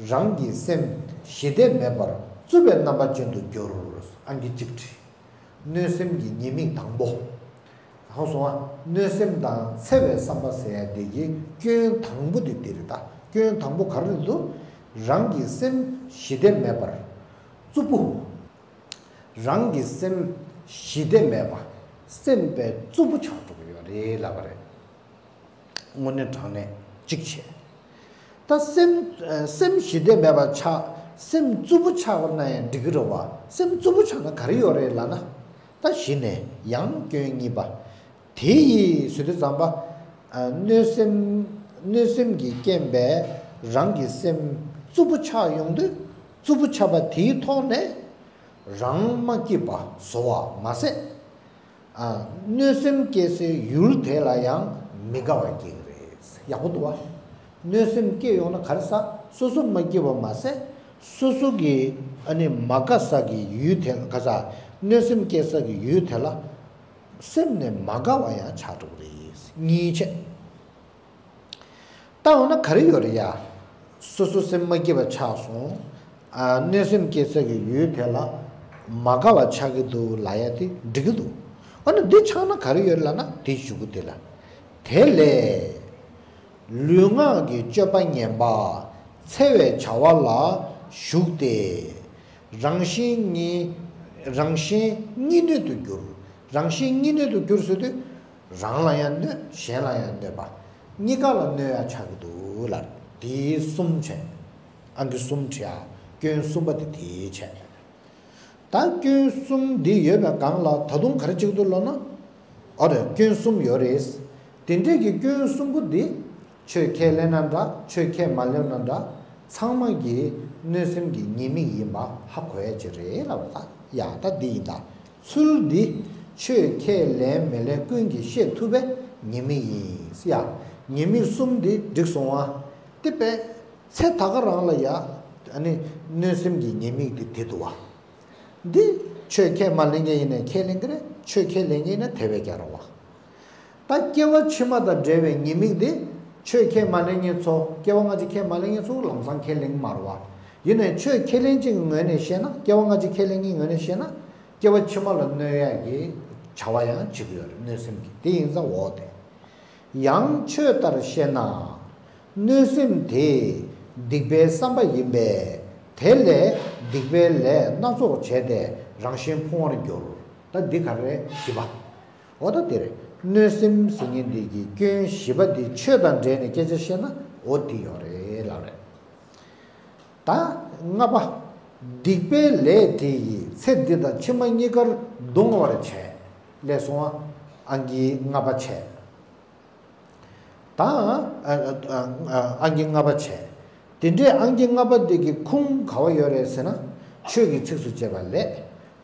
རང་གི་སེམས་ཞི་བདེ་མེད་པར་རྩུབ་པའི་རྣམ་པ་ཅན་དུ་འགྱུར། ཨང་ཀི་གཅིག་བྲིས། གནོད་སེམས་ཀྱི་ཉེས་དམིགས་དང་པོ། ཧང་སོང་ཨ། གནོད་སེམས་དང་འཚེ་བའི་བསམ་པ་ཟེར་ཡ་དེ་གི་སྐྱོན་དང་པོ་དེ་དེ་རེད་ད། སྐྱོན་དང་པོ་ག་རེ་འདུག་རང་གི་སེམས་ཞི་བདེ་མེད་པར། རྩུབ་པོ། རང་གི་སེམས་ཞི་བདེ་མེད་པ། སེམས་པའི་རྩུབ་པོ་ཆགས་འགྲོ་གི་ཡོད་རེད་ལབ་པ་རེད། དངོས་གནས་དྲང་གནས་གཅིག་བྱས། ད་སེམས་སེམས་ཞི་བདེ་མེད་པ་ཆགས། སེམས་རྩུབ་པོ་ཆགས་པ་ན་ཡང་འགྲིག་གི་རེད་བ། སེམས་རྩུབ་པོ་ཆགས་ན་ག་རེ་ཡོད་རེད་ལབ་ན། ད་གཞི་ནས་ཡང་སྐྱོན་གཉིས་པ། དེ་ཡིས་ཟེར་དུས་ཙམ་པ། གནོད་སེམས་གནོད་སེམས་ཀྱི་རྐྱེན་པས་རང་གི་སེམས་རྩུབ་པོ་ཆགས་ཡོང་དུས་རྩུབ་པོ་ཆགས་པ་དེའི་ཐོག་ནས་རང་མ་སྐྱིད་པ་བཟོ་བ་མ་ཟད། ཨ། གནོད་སེམས་སྐྱེ་སའི་ཡུལ་དེ་ལ་ཡང་མི་དགའ་བ་སྐྱེ་གི་རེད། ཡག་པོ་འདུག་བ། གནོད་སེམས་སྐྱེ་ཡོང་ན་ག་རེ་ཟ། སོ་སོ་མ་སྐྱིད་པ་མ་ཟད། སོ་སོ་གི་ཨ་ནི་མ་དགའ་ས་གི་ཡུལ་དེ་ག་ས། གནོད་སེམས་སྐྱེ་ས་གི་ཡུལ་དེ་ལ་སེམས་ནས་མ་དགའ་བ་ཡང་ཆགས་འགྲོ་གི་རེད། གཉིས་བྱས། ད་འོ་ན་ག་རེ་ཡོད་རེད་ཡ། སོ་སོ་སེམས་མ་སྐྱིད་པ་ཆགས་སོང་། ཨ། གནོད་སེམས་སྐྱེ་ས་གི་ཡུལ་དེ་ལ་མ་དགའ་བ་ཆགས་ཀྱི་འདུག་ལབ་ཡ་དེ་འགྲིག་གི་འདུག་འོ་ན་འདི་ཆགས་ན་ག་རེ་ཡོད་རེད་ལབ་ན་དེའི་གཞུག་གུ་དེ་ལ། དེ་ལས་ལུས་ངག་གི་སྤྱོད་པ་ངན་པ་འཚེ་བའི་བྱ་བ་ལ་ཞུགས་ཏེ། རང་གཞན་གཉིས་རང་གཞན་གཉིས་གནོད་དུ་འགྱུར། རང་གཞན་གཉིས་གནོད་དུ་འགྱུར་ཟེར་དུས། རང་ལ་ཡང་གནོད། གཞན་ལ་ཡང་གནོད་པ། གཉིས་ཀ་ལ་གནོད་ཡ་ཆགས་ཀྱི་འདུག་ལ། དེ་གསུམ་བྱས། ཨང་ཀི་གསུམ་བྲིས་ཨ། སྐྱོན་གསུམ་པ་དེ་དེ་བྱས། ད་སྐྱོན་གསུམ་འདི་ཡོད་པའི་སྒང་ལ་ད་དུང་ག་རེ་བྱེད་ཀྱི་འདུག་ལབ་ན། ཨོ་རེད། སྐྱོན་གསུམ་ཡོད་རེད། དེ་འདྲས་ཀྱི་སྐྱོན་གསུམ་པོ་འདི་ཆོས་ཁས་ལེན་ན་འདྲ། ཆོས་ཁས་མ་ལེན་ན་འདྲ། ཚང་མ་གི་གནོད་སེམས་ཀྱི་ཉེས་དམིགས་ཡིན་པ་ཧ་གོ་ཡ་ཅིག་རེད་ལབ་པ། ད་ཡ་ད་འདི་ཡིན། ད་ཚུལ་འདི་ཆོས་ཁས་ལེན་མི་ལེན་ཀུན་གྱིས་ཤེས་ཐུབ་པའི་ཉེས་དམིགས་ཡིན་ཡ། ཉེས་དམིགས་གསུམ་འདི་འགྲིག་སོང་བ། དེ་པས། ཚེ་ད་ག་རང་ལ་ཡ། ཨ་ནི་གནོད་སེམས་ཀྱི་ཉེས་དམིགས་དེ་དེ་འདུག་བ། འདི་ཆོས་ཁས་མ་ལེན་མཁན་ཡིན་ནའི་ཁས་ལེན་གྱི་རེད། ཆོས་ཁས་ལེན་མཁན་ཡིན་ན་དེ་བས་ཀྱང་རུང་བ། ད་སྐྱེ་བ་ཕྱི་མ་དང་འབྲེལ་བའི་ཉེས་དམིགས་དེ། ཆོས་ཁས་མ་ལེན་མཁན་ཚོ། སྐྱེ་བ་སྔ་ཕྱི་ཁས་མ་ལེན་མཁན་ཚོ་ལམ་སང་ཁས་ལེན་གྱི་མ་རེད་བ། ཡིན་ནའི་ཆོས་ཁས་ལེན་ཅན་གྱི་ངོས་ནས་བཤད་ན། སྐྱེ་བ་སྔ་ཕྱི་ཁས་ལེན་མཁན་ངོས་ནས་བཤད་ན། སྐྱེ་བ་ཕྱི་མ་ལ་གནོད་ཡག་གི་བྱ་བ་ཡང་བྱེད་ཀྱི་ཡོད་རེད། གནོད་སེམས་ཀྱི་དེ་ཡིན་ཙང་འོ་དེ། ཡང་ཆོས་ལྟར་བཤད་ན། གནོད་སེམས་དེ་སྡིག་པའི་བསམ་པ་ཡིན་པས། དེ་ལས་སྡིག་པའི་ལས་སྣ་ཚོགས་བྱས་ཏེ་རང་བཞིན་ཕུང་བར་འགྱུར། ད་འདི་ག་རེ་བཞི་པ། འོ་ད་དེ་རེད། གནོད་སེམས་ཟེར་མཁན་འདི་གི་སྐྱོན་བཞི་པ་འདི་ཆོས་དང་འབྲེལ་ནས་སྐད་ཆ་བཤད་ན་འོ་དེ་ཡོད་རེད་ལབ་རེད། ད་ལྔ་པ། སྡིག་པའི་ལས་དེ་ཡིས་ཚེ་འདི་དང་ཕྱི་མ་གཉིས་ཀར་གདུང་བར་བྱས། ལས་སོང་བ། ཨང་ཀི་ལྔ་པ་བྱས། ད་ཨང་ཀི་ལྔ་པ་བྱས། དེ་འདྲའི་ཨང་ཀི་ལྔ་པ་འདི་གི་ཁུངས་ག་བ་ཡོད་རེད་ཟེར་ན། ཆོས་ཀྱི་ཚིགས་སུ་བཅད་པ་ལས།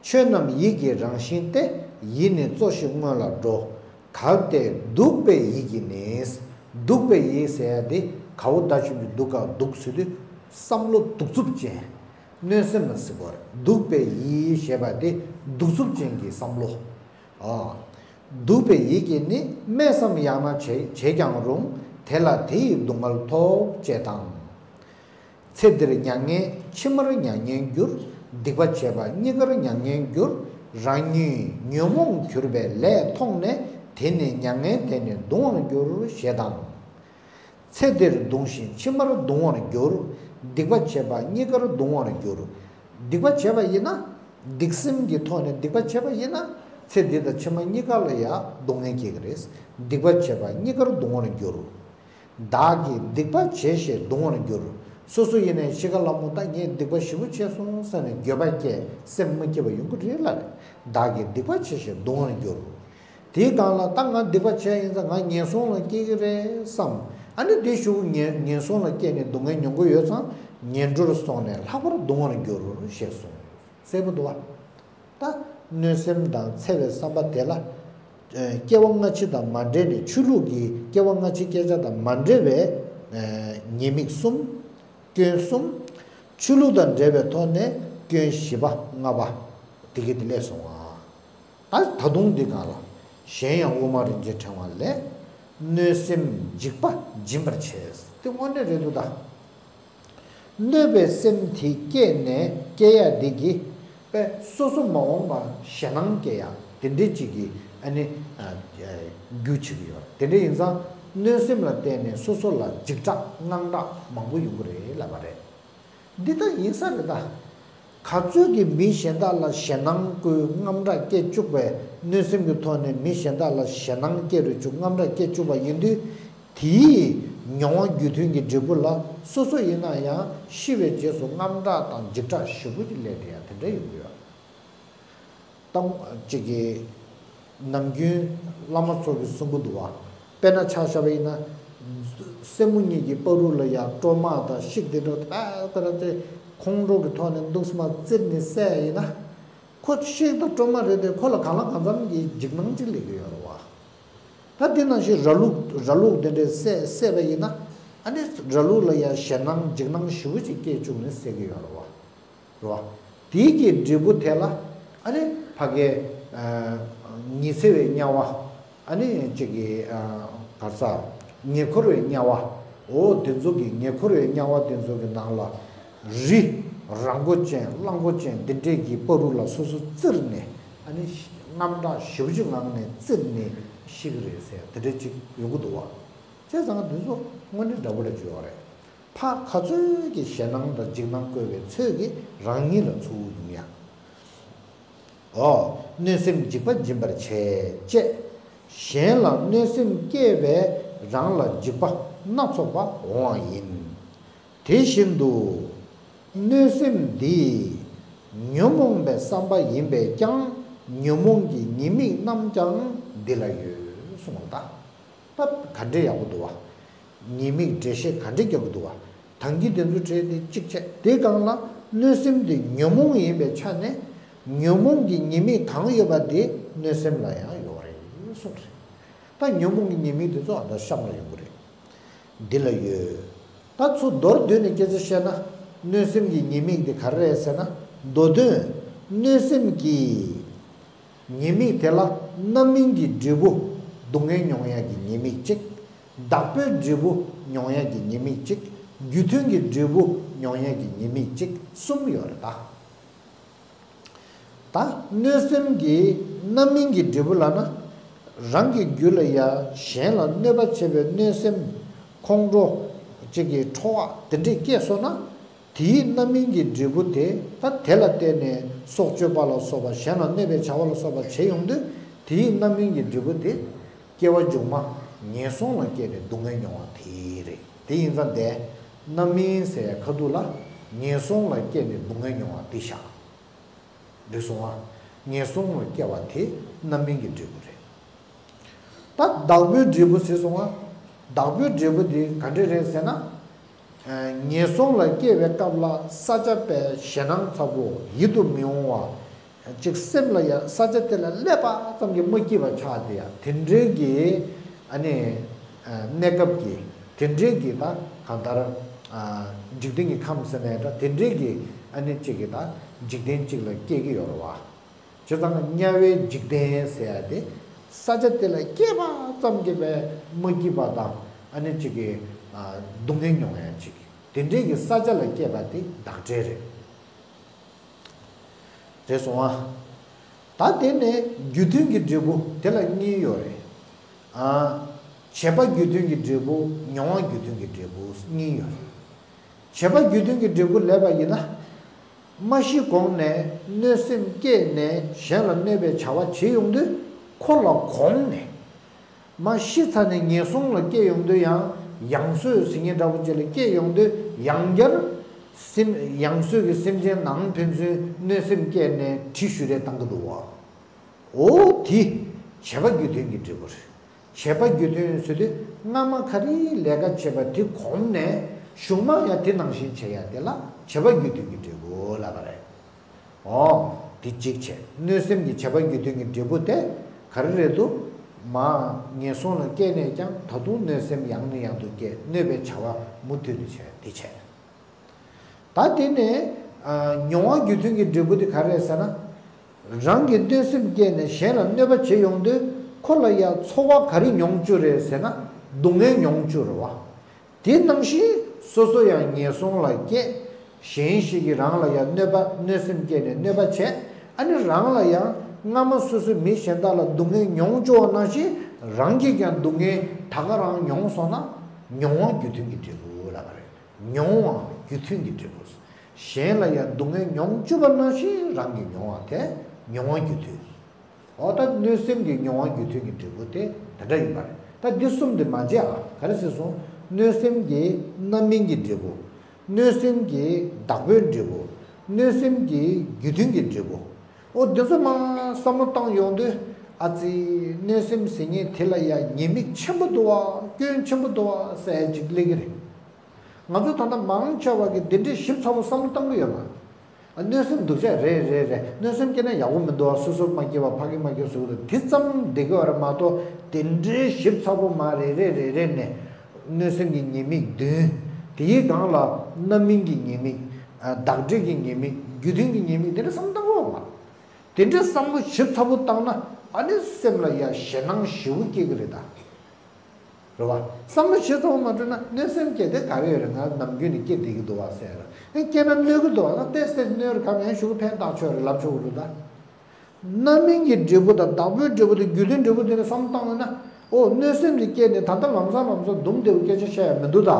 ཆོས་རྣམས་ཡིད་ཀྱི་རང་བཞིན་ཏེ། ཡིད་ནི་གཙོ་ཞིང་སྔོན་ལ་འགྲོ། གལ་ཏེ་སྡུག་པའི་ཡིད་ཀྱིས་ནི། སྡུག་པའི་ཡིད་ཟེར་ཡ་དེ་ག་བོ་ད་ཆུང་གི་སྡུག་ག་སྡུག་ཟེར་དུས་བསམ་བློ་གདུག་རྩུབ་ཅན། གནོད་སེམས་ལ་ཟེར་བ་རེད། སྡུག་པའི་ཡིད་ཞེས་པ་དེ་གདུག་རྩུབ་ཅན་གྱི་བསམ་བློ། ཨ། སྡུག་པའི་ཡིད་ཀྱིས་ནི། སྨྲས་སམ་ཡང་ན་བྱས་བྱས་ཀྱང་རུང་། དེ་ལ་དེ་ཡི་སྡུག་བསྔལ་ཐོབ་ཅེས་དང་། ཚེ་འདིར་མྱ་ངན་ཕྱི་མར་མྱ་ངན་འགྱུར། སྡིག་པ་བྱས་པ་གཉིས་ཀར་མྱ་ངན་འགྱུར། རང་ཉིད་ཉོན་མོངས་གྱུར་པའི་ལས་མཐོང་ནས། དེ་ནི་མྱ་ངན་དེ་ནི་གདུང་བར་འགྱུར། ཞེས་དང་། ཚེ་འདིར་གདུང་ཞིང་ཕྱི་མར་གདུང་བར་འགྱུར། སྡིག་པ་བྱས་པ་གཉིས་ཀར་གདུང་བར་འགྱུར། སྡིག་པ་བྱས་པ་ཡིན་ན། སྡིག་སེམས་ཀྱི་ཐོག་ནས་སྡིག་པ་བྱས་པ་ཡིན་ན། ཚེ་འདི་དང་ཕྱི་མ་གཉིས་ཀ་ལ་ཡང་སྡུག་བསྔལ་སྐྱེ་གི་རེད། སྡིག་པ་བྱས་པ་གཉིས་ཀར་གདུང་བར་འགྱུར། བདག་གིས་སྡིག་པ་བྱས་ཞེས་གདུང་བར་འགྱུར། སོ་སོ་ཡིན་ནའི་འཆི་ཁ་ལ་མོ་ད་ངས་སྡིག་པ་ཞེ་པོ་བྱས་སོང་ཟེར་ནས་འགྱོད་པ་སྐྱེ། སེམས་མ་སྐྱིད་པ་ཡོང་གི་རེད་ལ་རེད། བདག་གིས་སྡིག་པ་བྱས་ཞེས་གདུང་བར་འགྱུར། དེའི་སྒང་ལ་ད་ང་སྡིག་པ་བྱས་ཡིན་ཙང་ང་ངན་སོང་ལ་སྐྱེ་གི་རེད་བསམ། ཨ་ནི་དེ་ཞུ་ངན་ངན་སོང་ལ་སྐྱེས་ནས་སྡུག་བསྔལ་མྱོང་གི་ཡོད་ཙང་ངན་འགྲོར་སོང་ནས་ལྷག་པར་གདུང་བར་འགྱུར་ཞེས་གསུངས། གསལ་པོ་འདུག་བ། ད་གནོད་སེམས་དང་འཚེ་བའི་བསམ་པ་དེ་ལ། ཨ། སྐྱེ་བ་སྔ་ཕྱི་དང་མ་འབྲེལ་ནས་ཆོས་ལུགས་ཀྱི་སྐྱེ་བ་སྔ་ཕྱི་སྐད་ཆ་དང་མ་འབྲེལ་བའི། ཨ། ཉེས་དམིགས་གསུམ། སྐྱོན་གསུམ། ཆོས་ལུགས་དང་འབྲེལ་བའི་ཐོག་ནས་སྐྱོན་བཞི་པ་ལྔ་པ། དེ་གི་དེ་ལས་སོང་བ། ད་ད་དུང་འདི་སྒང་ལ། གཞན་ཡང་དབུ་མ་རིན་ཆེན་ཕྲེང་བ་ལས། གནོད་སེམས་འཇིགས་པ་སྦྱིན་པར་བྱེད། དེ་དངོས་གནས་རེད་འདུག་ད། གནོད་པའི་སེམས་དེ་སྐྱེས་ནས་སྐྱེ་ཡ་འདི་གི། པས་སོ་སོ་མ་འོངས་པ་ཞེད་སྣང་སྐྱེ་ཡ་དེ་འདྲའི་ཅིག་གི་ཨ་ནི། ཨ། རྒྱུ་བྱེད་ཀྱི་ཡོད་རེད། དེ་འདྲ་ཡིན་ཙང་གནོད་སེམས་ལ་བརྟེན་ནས་སོ་སོ་ལ་འཇིགས་སྐྲག་དངངས་སྐྲག་མང་པོ་ཡོང་གི་རེད་ལབ་པ་རེད། འདི་ལྟ་ཡིན་ས་རེད་ད། ག་ཚོད་ཀྱིས་མི་གཞན་དག་ལ་ཞེད་སྣང་སྐུལ། དངངས་སྐྲག་སྐྱེ་བཅུག་པའི། གནོད་སེམས་ཀྱི་ཐོག་ནས་མི་གཞན་དག་ལ་ཞེད་སྣང་སྐྱེ་རུ་བཅུག། དངངས་སྐྲག་སྐྱེ་བཅུག་པ་ཡིན་དུས། དེའི་མྱོང་བ་རྒྱུ་མཐུན་གྱི་འབྲས་བུ་ལ་སོ་སོ་ཡིན་ན་ཡང་ཤི་བའི་རྗེས་སུ་དངངས་སྐྲག་དང་འཇིགས་སྐྲག་ཞེ་པོ་ཅིག་སླེབས་བསྡད་ཡ་དེ་འདྲ་ཡོང་གི་ཡོད། གཏམ་གཅིག་གིས། ནམ་རྒྱུན་བླ་མ་ཚོ་གིས་གསུང་གི་འདུག་བ། དཔེར་ན་ཆ་བཞག་པ་ཡིན་ན། སྲིན་མོ་གཉིས་ཀྱི་བར་དུ་ལ་ཡ་སྲོ་མ་དང་ཤིག་དེ་འདྲ་ད་ལྟ་ར་ཚེ་ཁོང་ཁྲོ་གི་ཐོག་ནས་འདུག་སེ་མར་བཙིར་ནས་བསད་ཡིན་ན། ཁོ་ཤིག་དང་སྲོ་མ་རེད་དེ་ཁོ་ལ་གང་ལ་གང་འཚམ་གྱི་འཇིགས་སྣང་ཅིག་སླེབས་ཀྱི་ཡོད་རེད་བ། ད་དེ་ནང་བཞིན་ར་ལུག་ར་ལུག་དེ་འདྲས་བསད་བསད་པ་ཡིན་ན། ཨ་ནི་ར་ལུག་ལ་ཡ་ཞེད་སྣང་འཇིགས་སྣང་ཞེ་པོ་ཅིག་སྐྱེ་བཅུག་ནས་བསད་ཀྱི་ཡོད་རེད་བ། རེད་བ། དེའི་གི་འབྲས་བུ་དེ་ལ་ཨ་ནི་ཕ་གའི་ཨ་ཉི་ཚེ་བའི་དམྱལ་བ། ཨ་ནི་གཅིག་གི་ཨ་ག་རེ་ཟ། ཉེ་འཁོར་བའི་དམྱལ་བ། འོ་དེ་ཚོ་གི་ཉེ་འཁོར་བའི་དམྱལ་བ་དེ་ཚོ་གི་ནང་ལ་རི་ར་མགོ་ཅན་གླང་མགོ་ཅན་དེ་འདྲས་ཀྱི་བར་དུ་ལ་སོ་སོ་བཙིར་ནས། ཨ་ནི་དངངས་སྐྲག་ཞེ་པོ་ཅིག་ངང་ནས་བཙིར་ནས་ ཤི་གི་རེད་ཟེར་དེ་འདྲ་ཅིག་ཡོང་གི་འདུག་བ། བྱས་ཙང་འདི་ཚོ་དངོས་གནས་འདྲ་པོ་འདྲ་ཅིག་ཡོད་རེད། ཕར་ག་ཚོད་ཀྱི་ཞེད་སྣང་དང་འཇིགས་སྣང་བསྐོས་པའི་ཚོད་ཀྱིས་རང་ཉིད་ལ་ཚུར་ཡོང་ཡ། འོ། གནོད་སེམས་འཇིགས་པ་འབྱིན་པར་བྱེད་ཅེས། གཞན་ལ་གནོད་སེམས་སྐྱེས་པས་རང་ལ་འཇིགས་པ་སྣ་ཚོགས་པ་འོང་བ་ཡིན། དེ་བཞིན་དུ། གནོད་སེམས་འདི་ཉོན་མོངས་པའི་བསམ་པ་ཡིན་པས་ཀྱང་ཉོན་མོངས་ཀྱི་ཉེས་དམིགས་རྣམས་ཀྱང་འདི་ལ་ཡོད་གསུངས་པ་ད། ད་ག་འདྲས་ཡག་པོ་འདུག་བ། ཉེས་དམིགས་འགྲེལ་བཤད་ག་འདྲས་རྒྱག་གི་འདུག་བ། དང་གི་དེ་ཚོ་བྲལ་ཏེ་གཅིག་བྱས་དེ་སྒང་ལ་གནོད་སེམས་དེ་ཉོན་མོངས་ཡིན་པའི་ཆ་ནས་ཉོན་མོངས་ཀྱི་ཉེས་དམིགས་གང་ཡོད་པ་དེ་གནོད་སེམས་ལ་ཡང་ཡོད་རེད་གསུངས་རེད། ད་ཉོན་མོངས་ཀྱི་ཉེས་དམིགས་དེ་ཚོ་ཨ་ད་གཤམ་ལ་ཡོང་གི་རེད། འདི་ལ་ཡོད། ད་ཚུར་མདོར་བསྡུས་ནས་སྐད་ཆ་བཤད་ན་གནོད་སེམས་ཀྱི་ཉེས་དམིགས་དེ་ག་རེ་རེད་ཟེར་ན། མདོ་དོན། གནོད་སེམས་ཀྱི་ཉེས་དམིགས་དེ་ལ་རྣམ་སྨིན་གྱི་འབྲས་བུ་སྡུག་བསྔལ་མྱོང་ཡག་གི་ཉེས་དམིགས་གཅིག་བདག་པོའི་འབྲས་བུ་མྱོང་ཡག་གི་ཉེས་དམིགས་གཅིག་རྒྱུ་མཐུན་གྱི་འབྲས་བུ་མྱོང་ཡག་གི་ཉེས་དམིགས་གཅིག་གསུམ་ཡོད་རེད་ད། ད་གནོད་སེམས་ཀྱི་རྣམ་སྨིན་གྱི་འབྲས་བུ་ལབ་ན། རང་གི་རྒྱུད་ལ་ཡ་གཞན་ལ་གནོད་པ་བྱེད་པའི་གནོད་སེམས་ཁོང་ཁྲོ་གཅིག་གི་ཁྲོ་བ་དེ་འདྲས་སྐྱེས་སོང་ན། དེའི་རྣམ་སྨིན་གྱི་འབྲས་བུ་དེ་ད་དེ་ལ་བརྟེན་ནས་སྲོག་གཅོད་པ་ལ་སོགས་པ་གཞན་ལ་གནོད་པའི་བྱ་བ་ལ་སོགས་པ་བྱེད་ཡོང་དུས་དེའི་རྣམ་སྨིན་གྱི་འབྲས་བུ་དེ་སྐྱེ་བ་མཇུག་མ་ངན་སོང་ལ་སྐྱེས་ནས་སྡུག་བསྔལ་མྱོང་བ་དེ་རེད། དེ་ཡིན་ཙང་དེ་རྣམ་སྨིན་ཟེར་ཡ་ཁ་ཐུག་ལ་ངན་སོང་ལ་སྐྱེས་ནས་སྡུག་བསྔལ་མྱོང་བ་དེ་བཞག་རེད་སོང་ཨ། ངན་སོང་ལ་སྐྱེ་བ་དེ་རྣམ་སྨིན་གྱི་འབྲས་བུ་རེད། ད་བདག་པོའི་འབྲས་བུ་ཟེར་སོང་ཨ། བདག་པོའི་འབྲས་བུ་དེ་ག་འདྲ་རེད་ཟེར་ན། ཨ། ངན་སོང་ལ་སྐྱེ་བའི་སྐབས་ལ་ས་ཆ་པའི་ཞེད་སྣང་ཚ་པོ་ཡིད་དུ་མི་འོང་བ། ཅིག་སེམས་ལ་ཡ་ས་ཆ་དེ་ལ་སླེབས་པ་ཙམ་གྱིས་མ་སྐྱིད་པ་ཆགས་དེ་ཡ་དེ་འདྲའི་གི་ཨ་ནི། གནས་སྐབས་ཀྱི་དེ་འདྲའི་གི་ད་གང་ལྟར། འཇིག་རྟེན་གྱི་ཁམས་ཟེར་ནའི་འདྲ་དེ་འདྲའི་གི་ཨ་ནི་གཅིག་གི་ད་འཇིག་རྟེན་གཅིག་ལ་སྐྱེ་གི་ཡོད་རེད་བ། བྱས་ཙང་དམྱལ་བའི་འཇིག་རྟེན་ཟེར་ཡ་དེ་ས་ཆ་དེ་ལ་སྐྱེས་པ་ཙམ་གྱིས་པའི་མ་སྐྱིད་པ་དང་ཨ་ནི་གཅིག་གི་སྡུག་བསྔལ་མྱོང་ཡ་གཅིག་དེ་འདྲའི་གི་ས་ཆ་ལ་སྐྱེས་པ་དེ་བདག་འབྲས་རེད། རེད་སོང་ཨ། ད་དེ་ནས་རྒྱུ་མཐུན་གྱི་འབྲས་བུ་དེ་ལ་གཉིས་ཡོད་རེད། ཨ། བྱེད་པ་རྒྱུ་མཐུན་གྱི་འབྲས་བུ་མྱོང་བ་རྒྱུ་མཐུན་གྱི་འབྲས་བུ་གཉིས་ཡོད་རེད། བྱེད་པ་རྒྱུ་མཐུན་གྱི་འབྲས་བུ་ལབ་པ་ཡིན་ན། མ་ཤི་གོང་ནས་གནོད་སེམས་སྐྱེས་ནས་གཞན་ལ་གནོད་པའི་བྱ་བ་བྱེད་ཡོང་དུས་ཁོ་ལ་གོང་ནས། མ་ཤི་ཚར་ནས་ངན་སོང་ལ་སྐྱེ་ཡོང་དུས་ཡང་ཡང་སོས་ཟེར་མཁན་འདྲ་པོ་ཅིག་ལ་སྐྱེ་ཡོང་དུས་ཡང་བསྐྱར་སེམས་ཡང་སོས་ཀྱི་སེམས་ཅན་ནང་ཕན་ཚུན་གནོད་སེམས་སྐྱེས་ནས་གྲི་གཞུ་རེས་བཏང་གི་འདུག་བ། འོ་དེ་བྱེད་པ་རྒྱུ་མཐུན་གྱི་འབྲས་བུ་རེད། བྱེད་པ་རྒྱུ་མཐུན་ཟེར་དུས་སྔ་མ་ག་རེའི་ལས་ཀ་བྱས་པ་དེ་གོམས་ནས་གཞུག་མ་ཡང་དེ་ནང་བཞིན་བྱེད་ཡ་དེ་ལ་བྱེད་པ་རྒྱུ་མཐུན་གྱི་འབྲས་བུ་ལབ་པ་རེད། འོ། དེ་གཅིག་བྱས། གནོད་སེམས་ཀྱི་བྱེད་པ་རྒྱུ་མཐུན་གྱི་འབྲས་བུ་དེ་ག་རེ་རེད་འདུག་མ། ངན་སོང་ལ་སྐྱེས་ནས་ཀྱང་ད་དུང་གནོད་སེམས་ཡང་ནས་ཡང་དུ་སྐྱེ་གནོད་པའི་བྱ་བ་མུ་མཐུད་དུ་བྱས་དེ་བྱས། ད་དེ་ནས་མྱོང་བ་རྒྱུ་མཐུན་གྱི་འབྲས་བུ་དེ་ག་རེ་རེད་ཟེར་ན། རང་གི་གནོད་སེམས་སྐྱེས་ནས་གཞན་ལ་གནོད་པ་བྱེད་ཡོང་དུས་ཁོ་ལ་ཡང་ཚོར་བ་ག་རེ་མྱོང་བཅུག་རེད་ཟེར་ན་སྡུག་བསྔལ་མྱོང་བཅུག་རེད་བ། དེ་ནང་བཞིན་སོ་སོ་ཡང་ངན་སོང་ལ་སྐྱེས། གཞན་ཞིག་གིས་རང་ལ་ཡང་གནོད་པ་གནོད་སེམས་སྐྱེས་ནས་གནོད་པ་བྱས། ཨ་ནི་རང་ལ་ཡང་སྔ་མ་སོ་སོའི་མི་གཞན་དག་ལ་སྡུག་བསྔལ་མྱོང་བཅུག་པ་ནང་བཞིན་རང་གིས་ཀྱང་སྡུག་བསྔལ་ད་ག་རང་མྱོང་སོང་ན་མྱོང་བ་རྒྱུ་མཐུན་གྱི་འབྲས་བུ་ལབ་པ་རེད། མྱོང་བ་རྒྱུ་མཐུན་གྱི་འབྲས་བུ། གཞན་ལ་ཡང་སྡུག་བསྔལ་མྱོང་བཅུག་པ་ནང་བཞིན་རང་གིས་མྱོང་བ་དེ་མྱོང་བ་རྒྱུ་མཐུན། འོ་ད་གནོད་སེམས་ཀྱི་མྱོང་བ་རྒྱུ་མཐུན་གྱི་འབྲས་བུ་དེ་དེ་འདྲ་ཡིན་པ་རེད། ད་འདི་གསུམ་དེ་མ་བརྗེད་ཨ། ག་རེ་ཟེར་སོང་། གནོད་སེམས་ཀྱི་རྣམ་སྨིན་གྱི་འབྲས་བུ། གནོད་སེམས་ཀྱི་བདག་པོའི་འབྲས་བུ། གནོད་སེམས་ཀྱི་རྒྱུ་མཐུན་གྱི་འབྲས་བུ། འོ་འདི་ཚོ་མར་བསམ་བློ་བཏང་ཡོང་དུས་ཨ་ཙི་གནོད་སེམས་ཟེར་མཁན་དེ་ལ་ཡང་ཉེས་དམིགས་ཆེན་པོ་འདུག་བ་སྐྱོན་ཆེན་པོ་འདུག་བ་ཟེར་ཡ་ཅིག་སླེབས་ཀྱི་རེད། ང་ཚོ་ད་ལྟ་མང་ཆེ་བ་གིས་འདི་འདྲའི་ཞིབ་ཚགས་པོ་བསམ་བློ་བཏང་གི་ཡོད་མ་རེད། གནོད་སེམས་སྡུག་ཅག་རེད་རེད་རེད། གནོད་སེམས་སྐྱེས་ན་ཡག་པོ་མི་འདུག་ཨ། སོ་སོར་མ་སྐྱིད་པ་ཕ་གི་མ་སྐྱིད་བཟོ་གི་འདུག་དེ་ཙམ་བསྡད་ཀྱི་ཡོད་རེད་མ་གཏོགས་དེ་འདྲའི་ཞིབ་ཚགས་པོ་མ་རེ་རེ་རེ་རེ་ནས་གནོད་སེམས་ཀྱི་ཉེས་དམིགས་བདུན། དེའི་སྒང་ལ་རྣམ་སྨིན་གྱི་ཉེས་དམིགས། བདག་འབྲས་ཀྱི་ཉེས་དམིགས། རྒྱུ་མཐུན་གྱི་ཉེས་དམིགས་དེ་འདྲ་བསམ་བཏང་གི་ཡོད་མ་རེད། དེ་འདྲའི་བསམ་བློ་ཞིབ་ཚགས་པོ་བཏང་ན་ཨ་ནི་སེམས་ལ་ཡ་ཞེད་སྣང་ཞེ་པོ་སྐྱེ་གི་རེད་ད། རེད་བ། བསམ་བློ་ཞིབ་ཚགས་པོ་མ་བཏང་ན་གནོད་སེམས་སྐྱེས་ཏེ་ག་རེ་ཡོད་རེད། ང་ནམ་རྒྱུན་ནས་སྐྱེ་བསྡད་ཀྱི་འདུག་བ་ཟེར་ར། ཨེ་སྐྱེས་ན་གནོད་ཀྱི་འདུག་བ། ང་ཏོག་ཙམ་གནོད་རེད། ག་མེད་ཞུ་གི་ཕན་ཐོགས་ཆོད་རེད་ལབ་ཆོག་གི་རེད་ད། རྣམ་སྨིན་གྱི་འབྲས་བུ་དང་བདག་པོའི་འབྲས་བུ་དང་རྒྱུ་མཐུན་འབྲས་བུ་དེ་ནི་བསམ་བློ་བཏང་ཡོད་ན། ཨོ་གནོད་སེམས་དེ་སྐྱེས་ནས་ད་ལྟ་ལམ་སང་ལམ་སང་སྡུག་བདེ་བོ་སྐད་ཆ་བཤད་ཡ་མི་འདུག་ད།